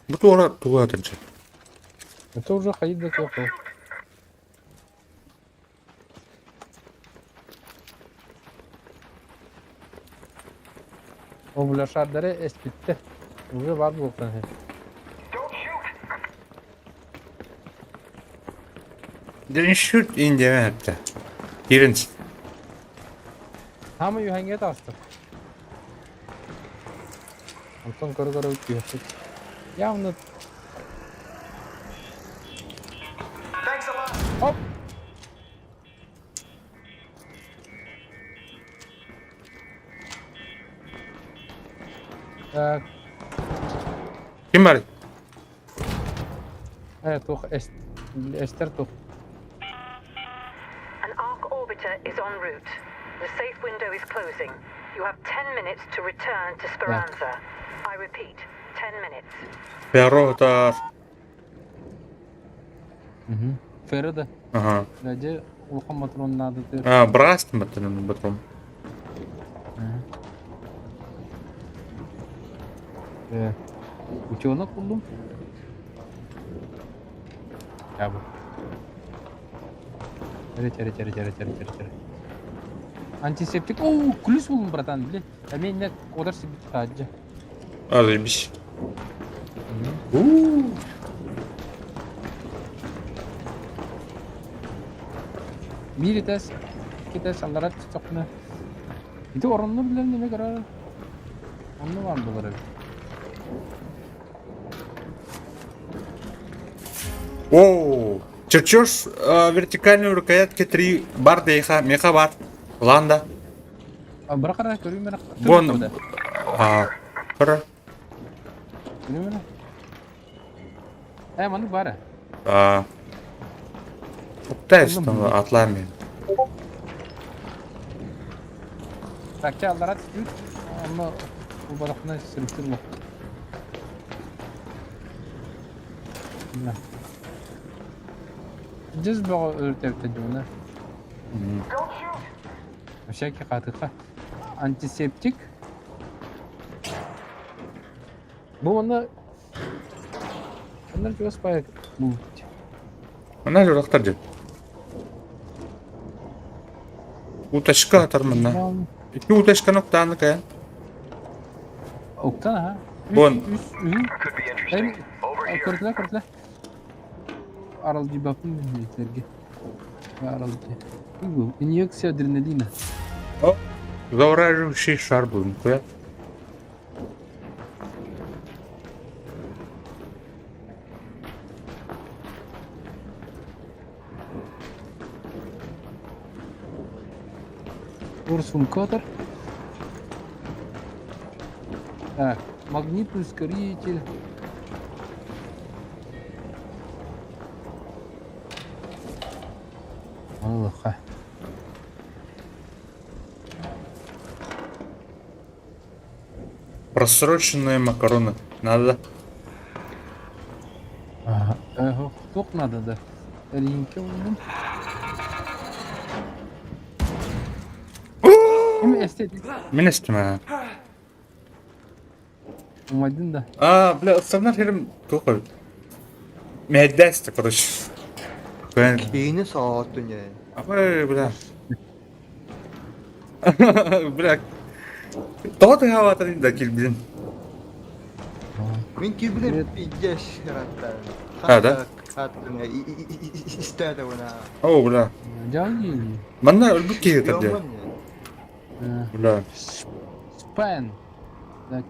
Бу туора тугу этэн сөп? Это уже ходить до тех. Ол бля шардары эспиттэ. Уже бар буолуохтан иһин. Didn't shoot in диэн эттэ. Киирэн Хаама үһэҥҥэ таҕыстым. Онтон көрө-көрө түһэппит. Явно Оп! Так, Ким барый? туох эстер туох. An Arc orbiter is en route. The safe window is closing. You have 10 minutes to return to Speranza. I repeat, 10 minutes. Ferro Ферро да. Ага. Дьэ улахан мотуруон наадатыгар. А, бырастым баттанан батром. Утенок буллум. Дьаабы. Эрэ эрэ эрэ эрэ эрэ эрэ эрэ. Антисептик. Оо, күлүс буллум, братан, били. Эмиэ иннэ куотар сирбит таһырдьа. А, заебись. У-у-у. Биир этээс, икки этээс аллара түстэхпинэ ити ороннор билэн эмэ көрөр. Онно баар буолар эбит. Оу! Чертеж вертикальной рукоятки 3 бар дейха, меха бар. Ланда. Бырах эрэ көрүүм эрэ. Вон. А, көрө. Көрүүм эрэ. Ээ маннык баар ээ. А. Туктайс там атлами. Так, чэ аллара түспүт. Онно булбатахпына сырыттыр буо. Дьэс бөҕө өрүтэбиттэн дьуна. Всякий хаатыха. Антисептик. Бу манна Онно чугас баайа булбут. Она журахтар дьэ. Уточка атар манна. Икки уточканы уктааны кайан. Уктан аха. Вон. Үс, үһүн. Көрдүлэр, көрдүлэр. Аралдьыйбаппын билбиттэргэ. Аралдьы. Инъекция адреналина. О, завораживающий шар был. Нихуя. Урсун Котор. Так, магнитный ускоритель. Ылыха. Просроченные макароны. Надо. Туох надо да? Ринке ыллым. Ким эстетик? Мин эстим Умайдын да. А, бля, ыстанар сирим туох эбит. Мэһэйдээстэ, короче. Киини соһоттун дьэ. Абай, бля. Бля. Тоҕо тыһаабатан да килбин. Мин килбиним пиздец ратта. А, да? Истээдэ буна. О, бля. Дьаҥ Манна өлбүт киһи ыта дии. Бля. Спен. Так,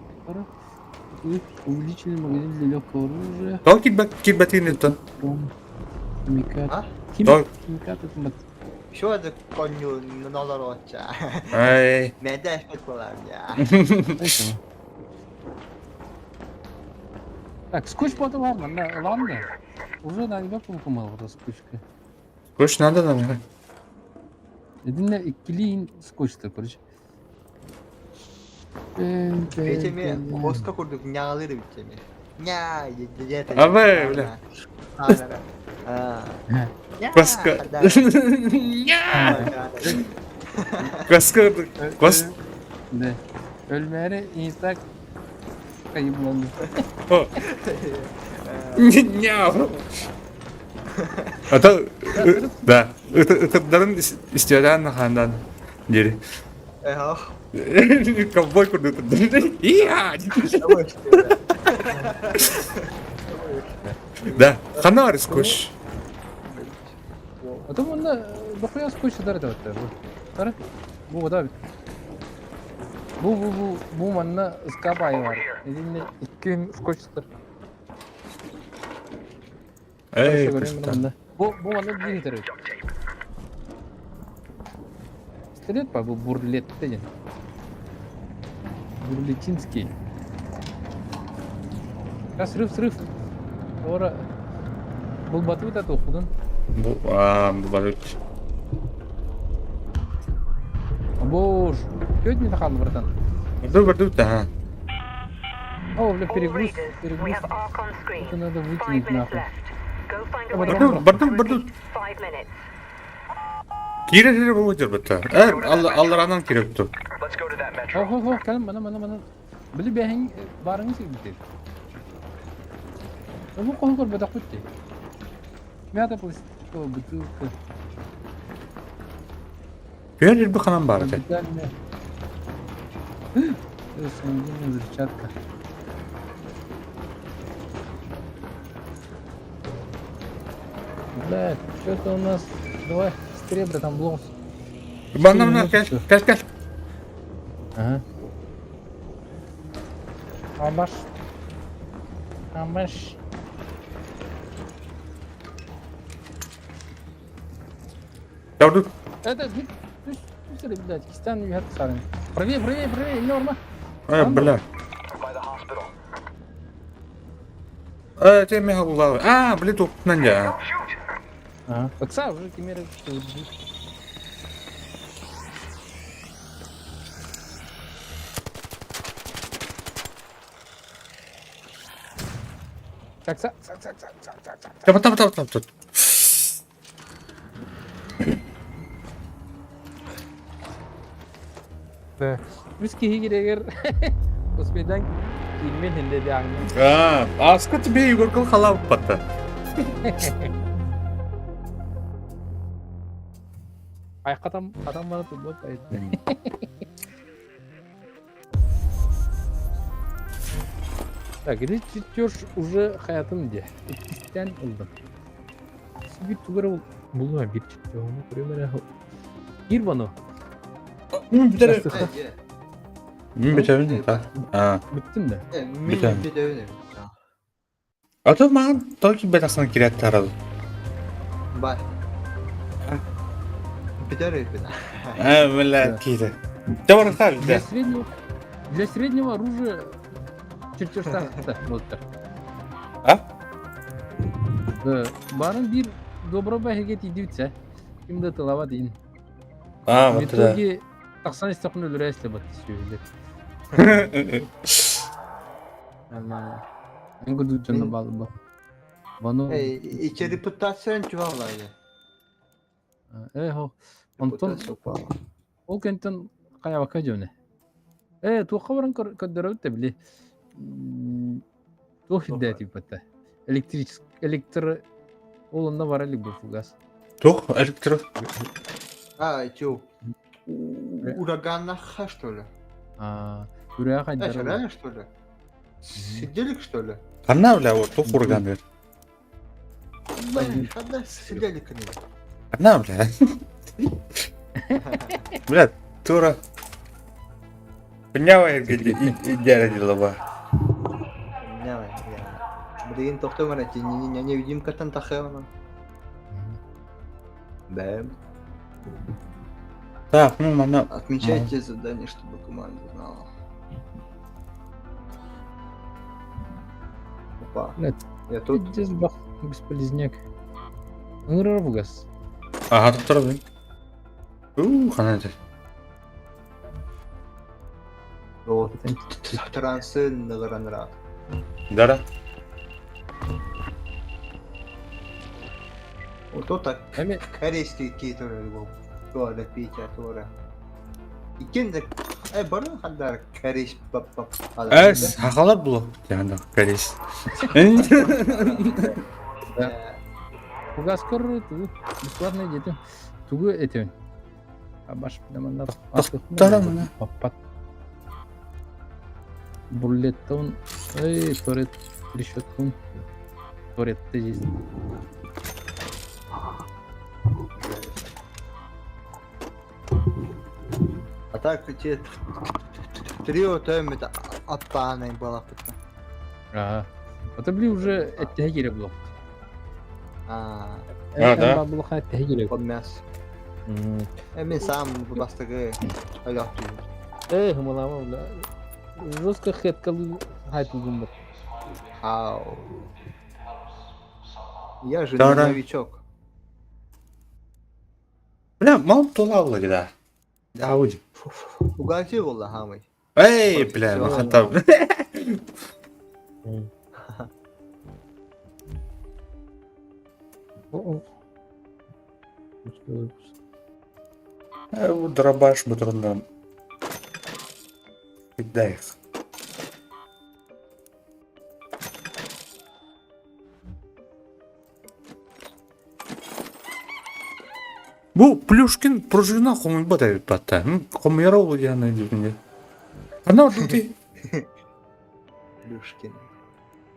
увеличили магазин для легкого оружия. Тоҕо киирбэт киирбэтигин ыттан? Химикат. А? Химикат это Что это коню нолороча? Ай. Мэдэ эспэт я. Так, скотч потом ладно, ладно. Уже на легком помыл скотчка. Скотч надо нам. Эдинне иккилиин скотчта, короче. Бечеме коска курдук ньаалыр битчеме. Ньаа, дьэ Абай, бля. Коска. Коска. Кос. Да. Өлмөөрү и так кайымланды. Няу. А то, да, ытырдарын истиэдээн хандан дири. Ковбой курдук ытырдарын. Иа! Да, ханна скотч. А то манна дохуя скотч сытар этэ Тары. Бу да. Бу бу бу бу манна ыскаап аайы баар. Итиннэ икки скотч сытар. Эй, Бу бу манна биир итэр Пистолет па бу бурлет деген. Бурлетинский. А срыв срыв. Ора Булбатыбыт ата окудун. Бу а булбатыбыт. Боже, Чё не хаалды, братан? Барду барду да. О, бля, перегруз, перегруз. Это надо выкинуть нахуй. Барду, барду, барду. Кире кире бу дербетте. Эр, алларанан кире ту. Хо, хо, хо, кэлэн мана, мана, мана. Били бэһин барыңы сирбитир. Бу хоһу көрбөтөхпүт дии. Мята пластиковая бутылка. Бер бир ханан бар эте. Самодельная взрывчатка. Блядь, что-то у нас... Давай, быстрее, братан, блок. Манна мына кэл кэл кэл. Ага. Амаш. Амаш. Давду. Это, түс, блядь, кистан үйәт сарын. Правее, правее, правее, норма. Э, бля. Э, те меха буллаҕа. Аа, били туохпунан дьэ. Ага. Ыкса уже кимиэрэ Так, так, так, так, так, так, так, так. Таба таба таба таба. Үс киһи кирэгэр успейдан киирмин хинде диаҥҥын. Аа, ааска тебе Егоркал халааппата. Ай хатам хатам бара турбат Так, ити чертеж уже хаятым де. Иккистэн ылдым. Сибир тугара булума бир чертежunu көрөм эрэ. Киир бону. Мин бүтэр. Мин бүтэбин та. Аа. Бүттүм да. Мин бүтэбин. А то маған только бетасын кирет тарал. Бар. Бүтэр эбит. А, бля, киде. Дә Для среднего для среднего оружия чертеж болтар. А? Да, барын бир добро бәһиге тиидибитсэ. Ким да тылаба дейин. А, В вот да. итоге тахсан истэхпинэ өлөрө истэбит сүөһүлэр. Нормально. Мен курдук дьонно Мин- бааллар бу. Бону Эй, ичи репутациян чуваллаайы. э хо онтон ол кэнтэн хайабакка дьоне. Э туохха баран көрдөрөбүт да били туох ирдээтиппэтэ. Электрический электро ол онно бара илик бу фугас. Туох электро? А, чу. Ураганнаха, что ли? А, үрээ Э, хайдара. реально, что ли? Сидели, что ли? Ханна бля, вот туох ураган бер. Блин, ханна сидели к ним. Ханна бля. Бля, тура. Подняла идеально дела. Давай, Блин, тохтомара, невидимкаттан тахыаман. Да. Так, ну манна. Отмечайте задание, чтобы команда знала. Опа. Блядь. Я тут. Здесь бах, бесполезняк. Ыҥырар фугас. Ага, тут тура блин. У, ханна это. Вот. Трансы награнрат. Да-да. Вот тут так Эми корейский кейтер был. Туара Петя, Туара. Иккен де э барын хандар корейс пап пап. Э, сахалар було. Яна, корейс. фугас көрөр тугу бесплатно дети. Тугу этен. Абаш манна Тохтарам, Паппат. Буллеттон. Эй, торет решеткун. Торетте здесь. А так те трио төм это аттаанай балапыта. Ага. Это бли уже эттеге керек було. А, А, да? Булха эттеге керек. под мясо. Э, мен сам бастыгы алёхту. Эх, малама, бля. Жестко хэткалы хайпылгым бар. Ау. Я же не Да-да. новичок. Бля, мал тулаллы да. Да, уди. Угати болла хамай. Эй, бля, махата. О-о. Дробаш бутрундан. Кидай их. Бу Плюшкин пружина хомуйбат эбит батта. Хомуяра ол дианы дибинде. Ана ты Плюшкин.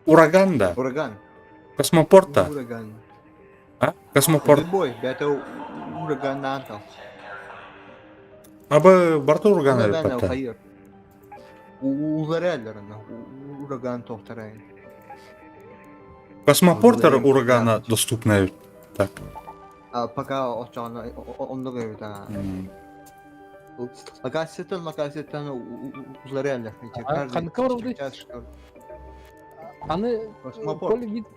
ураган да. Ураган. Космопорта. Ураган. А? Космопорт. Любой, это ураган натал. Абы барта ураган эбит батта. Хайыр. Улареллер ураган тохтарайын. Космопортер урагана доступна эбит. Так. А пока очоно онно говорит, а. Локацияттан локацияттан улареллер. Ханка барылды. Аны Космопорт. поле бит.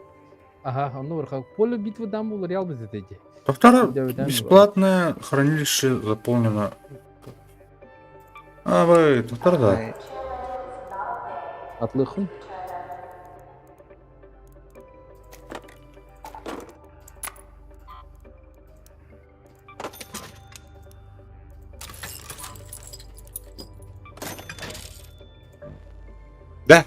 Ага, онно барха. Поле битвы дан бул реал биз дети. Повтора бесплатное хранилище заполнено. А вы, повтора да. Атлыхын. Да.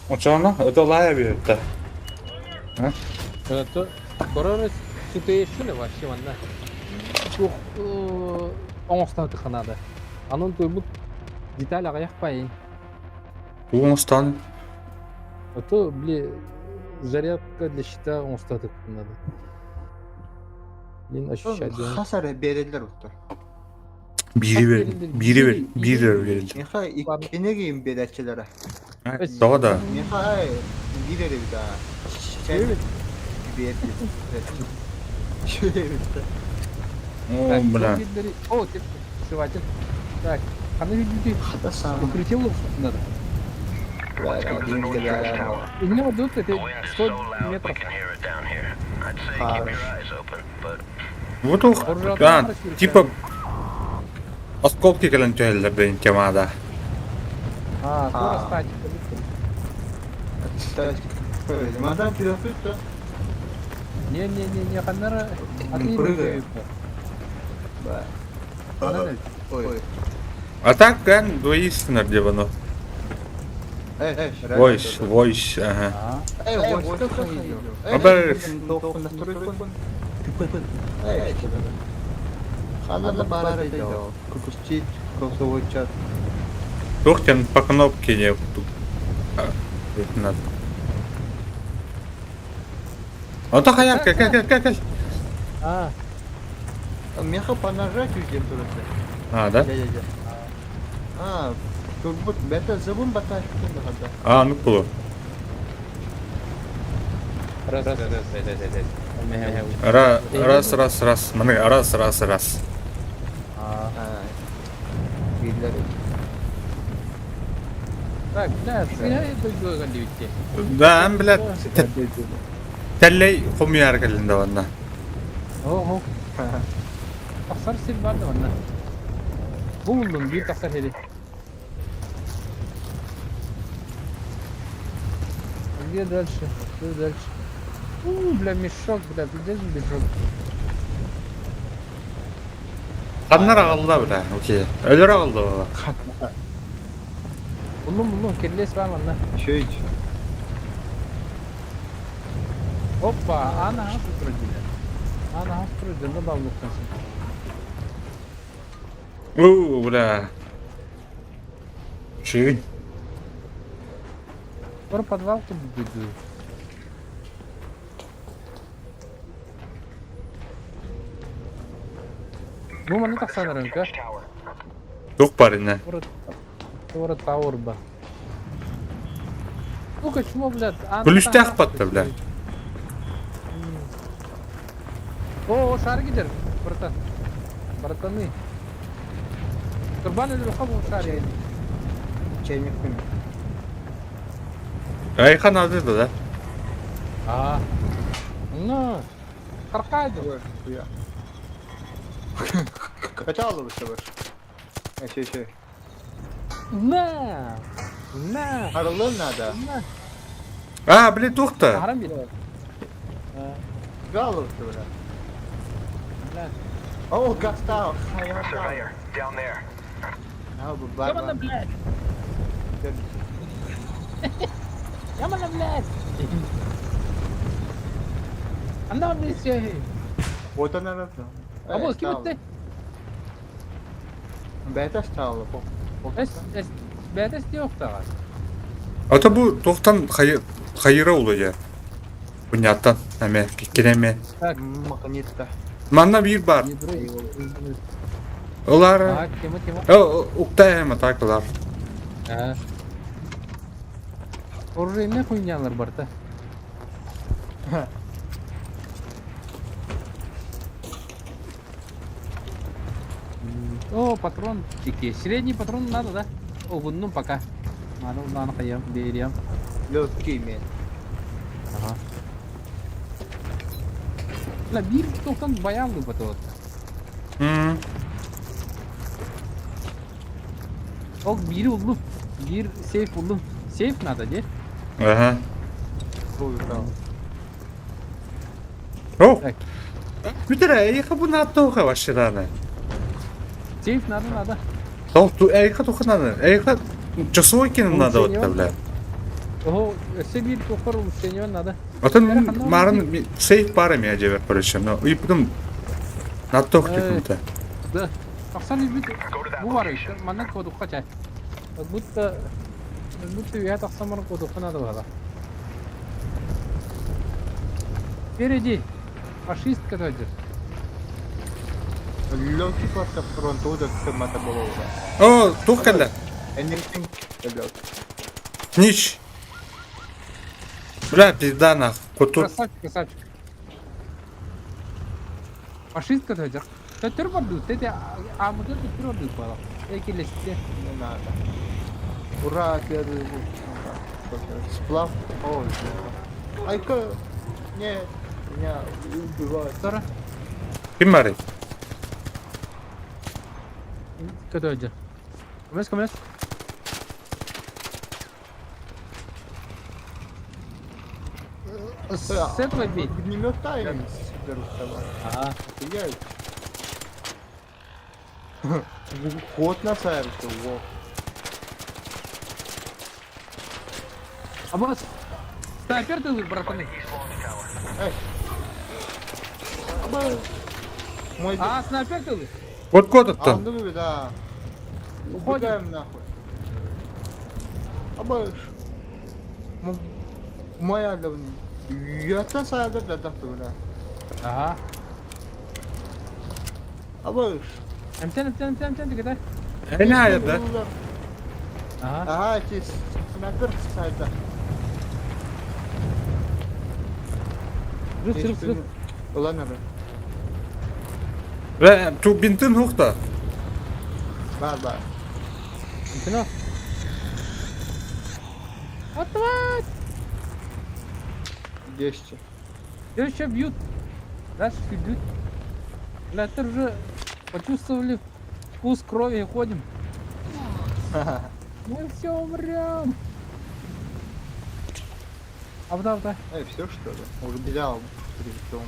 Очоно, это лая бьет, да. Это корорес ситуация вообще манна. Тух оңостан тыханады. Анын туйбут деталь аяк пайын. Оңостан. А то, бли, зарядка для щита оңостан тыханады. Блин, ощущать. Хасар берелер уттар. Бири бер, бири бер, бири берилди. Миха иккинеги беречилere. Дага да. Миха ай бири да. Бири. Биэр диэн. О, бля. О, ты сшиватель. Так, ханна жүрдү? Хата саамай. Укрытие улуксун надо. У меня вот тут это 100 метров. Вот ух, а, типа осколки кэлэн түһэллэр да темада. А, скоро статика. Мадам пилотуй-то. Не-не-не, ханнара. А ты Прыгай. Ой. А так кэн двоистинар деп ону. Войс, войс, ага. Эй, войс, Абы Ханна бара Пропустить голосовой чат. Тух по кнопке не надо. Ото хаяр, кэл кэл кэл кэл. А. Меха по нажатию идем только. А, да? А, турбут бета забун баташ да. А, ну было. Раз, раз, раз, раз, раз, раз, раз, Маны раз, раз, раз. А. Так, бля, сыга дойдуга галибитте. Да, бля, тэллэй хомуйар кэллин да онно. Ого. Тахсар сир бар да онно. Булдум, биир тахсар сири. Где дальше? Что дальше? У, бля, мешок, бля, где же мешок? Ханнар аҕалла бля, окей. Өлөр аҕалла бала. Буллум, буллум, кирлес бар манна. Чуть. Опа, ана хас турдилер. Ана хас турдилер, бавлуктан сен. У, бля. Чуть. Скоро подвал тут будет. Бу маны тахсан рынка. Тух парина. Тора тауэр ба. Ну-ка, чмо, блядь. Күлүстээх батта, бля. О, шар гидер, братан. Братаны. Турбан или рухабу шар я. Чайник пим. Айхан алды да? А. Ну, Аркадий. Качало бы все Еще, еще. На! На! Орлы надо. На! А, блин, тух-то. Харам бит. Галу бля. Бля. О, гастал. down there. Ямана, блядь! Ямана, блядь! Анда блядь, все. Вот она, А вот, кем ты? Бета стала. Бета стёхтага. А то бу тухтан хайыра улуя. Понятно, аме, киккереме. Так. Маханитта. Манна бир бар. Олар. Так, тема, тема. О, уктайма так олар. А. Оружие хуйнялар бар та. О, патрон. Средний патрон надо, да? О, ну пока. Надо, надо, хаем, берем. Легкий мен. Ага. Бля, бир тоқтан баян потом. Ол бири булдум. Бир сейф булдум. Сейф надо, де? Ага. О! Бүтэр, эйха бу надо вообще надо. Сейф надо, надо. Тол, ту эйха туха надо. Эйха часовой кинул надо вот бля. Ого, все бир тохор улучшение надо. А то марын сейф парами одевер, короче, но и потом на тох тикнуто. Да. Ахсан бит бу бар манна кодукка чай. Как будто я тахсан бар кодукка надо было. Впереди фашистка дойдет. Легкий просто фронту да кемата было уже. О, тухкалла. Нич. Бля, пизда нах. Куту. Красавчик, красавчик. Фашистка тойдор. Төттөр бардыы. Тете амыты төттөр бардыы буолар. Экилесте. Не надо. Ура, первый. Сплав. Ой, Айка. Нет, меня убивают. Тора. Ким барый? Көтөдьөр. Көмөс, көмөс. С этого бей. Огнемет тайм берут давай. Ага. Офигеть. Ход на сердце, во. А вот снайпер ты, братаны. Эй. Аба. Мой А, снайпер ты. Вот код оттан. Анды да. Уходим. Убегаем нахуй. Аба. Моя говни. Я-то сайда да да бля. Ага. Аба. Эмтен, эмтен, эмтен, эмтен, китай. Эне да? Ага. Ага, эти снайпер сайда. Рыс, рыс, рыс. Ладно, Ve tu бинтин хухта. бар, бар. Эмтен. Отвать! Десять. Все еще бьют. Дальше бьют. Бля, это уже почувствовали вкус крови и ходим. Мы все умрем. А вот, а вот. Эй, все что ли? Уже взял. Притом.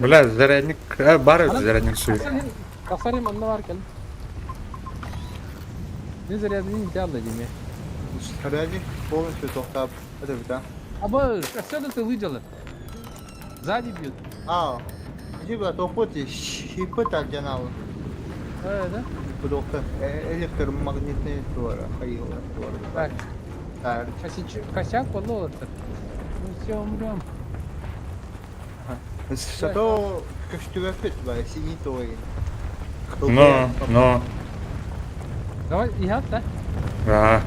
Бля, зарядник. Бар зарядник сует. Касарим онно бар кел. Не зарядник не тяды деме. Зарядник полностью тоқтап. Это да? Аба, все это ты выделал. Сзади бьют. А, типа тохот щипы так жанал. Да? Подохта электромагнитные туара, хайла туара. Так, Так. косяк подлол это. Мы все умрем. Зато көстүбэппит ба, синий той. Но, но. Давай, я, да? А.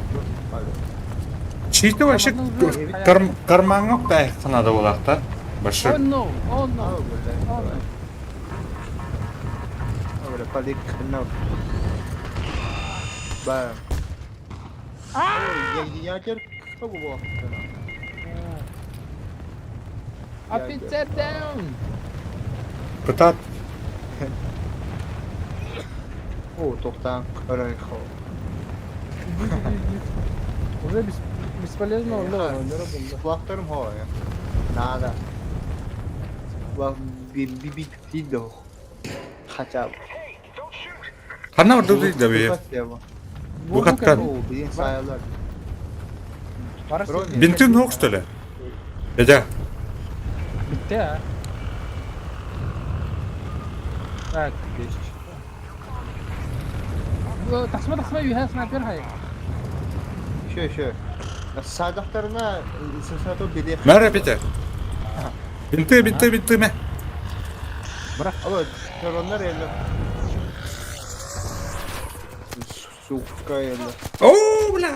Чисто вообще карманок та надо было, да? О, Большой. no, о, no. О, no. Ба. Ядер кого? Офицер down! Пытат. О, тоқтан көрейхо. Уже бесполезно, да, Сплавтарым хой. Надо. Сплав би би би Хотя бы. Ханна бар дudi да бе. Бухаттан. О, блин, саялар. Бинтин хох что ли? Эдя. Битте, а? Так. Тахсма, тахсма, юха, снайпер хай. Еще, еще. Садақтарына сасату биле. Мәре бите. Бинты, бинты, бинты ме. Бірақ. Ала, тороннар елі. Сука елі. О, бля.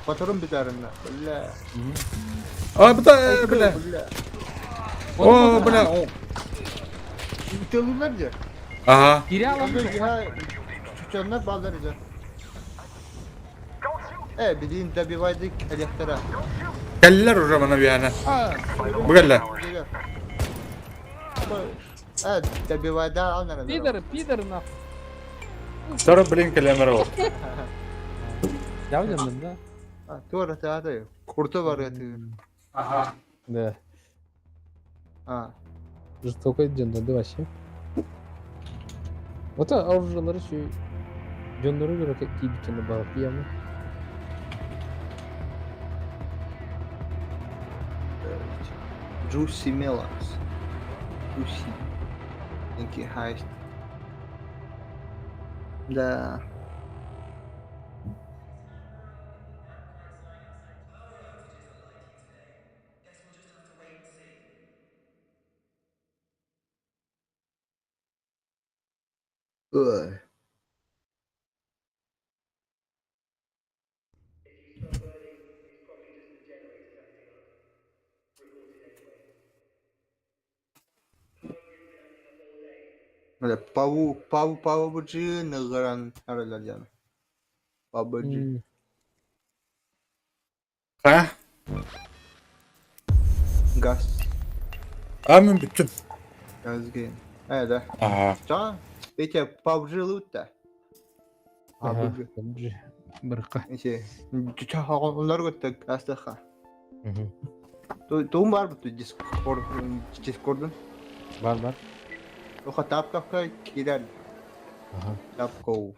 Патрон битәріне. Бля. А, бля, бля. О, бля. Телунар же. Ага. Кире алам. Чучаннар балдар же. Билин добивайды электра. Кәлләр уже мана бияна. Бүгәллә. Добивайды алнар. Пидор, пидор нахуй. Второй блин кәләмер ул. Дәүдем, да? Тура тады. Курты бар eti. Ага. Да. А. Жестоко дьоннорду вообще. Вот оружиялары şu дьоннору göre кийбичини балык ямы. Juicy Melons. Juicy. Инки хайст. Да. Ой. Паву паву павыбыдьы ныгыран аралар диэн. Павыбыдьы. Ха? Газ. А мин бүттүм. Газ game. Ээ да. Аа. Ча, эти PUBG лутта. PUBG. Бырыкка. Эти онлар көттө астыха. Туум бар бу Discord Discord'un. Бар бар. Оха тапка кирер. Аха. Тапко.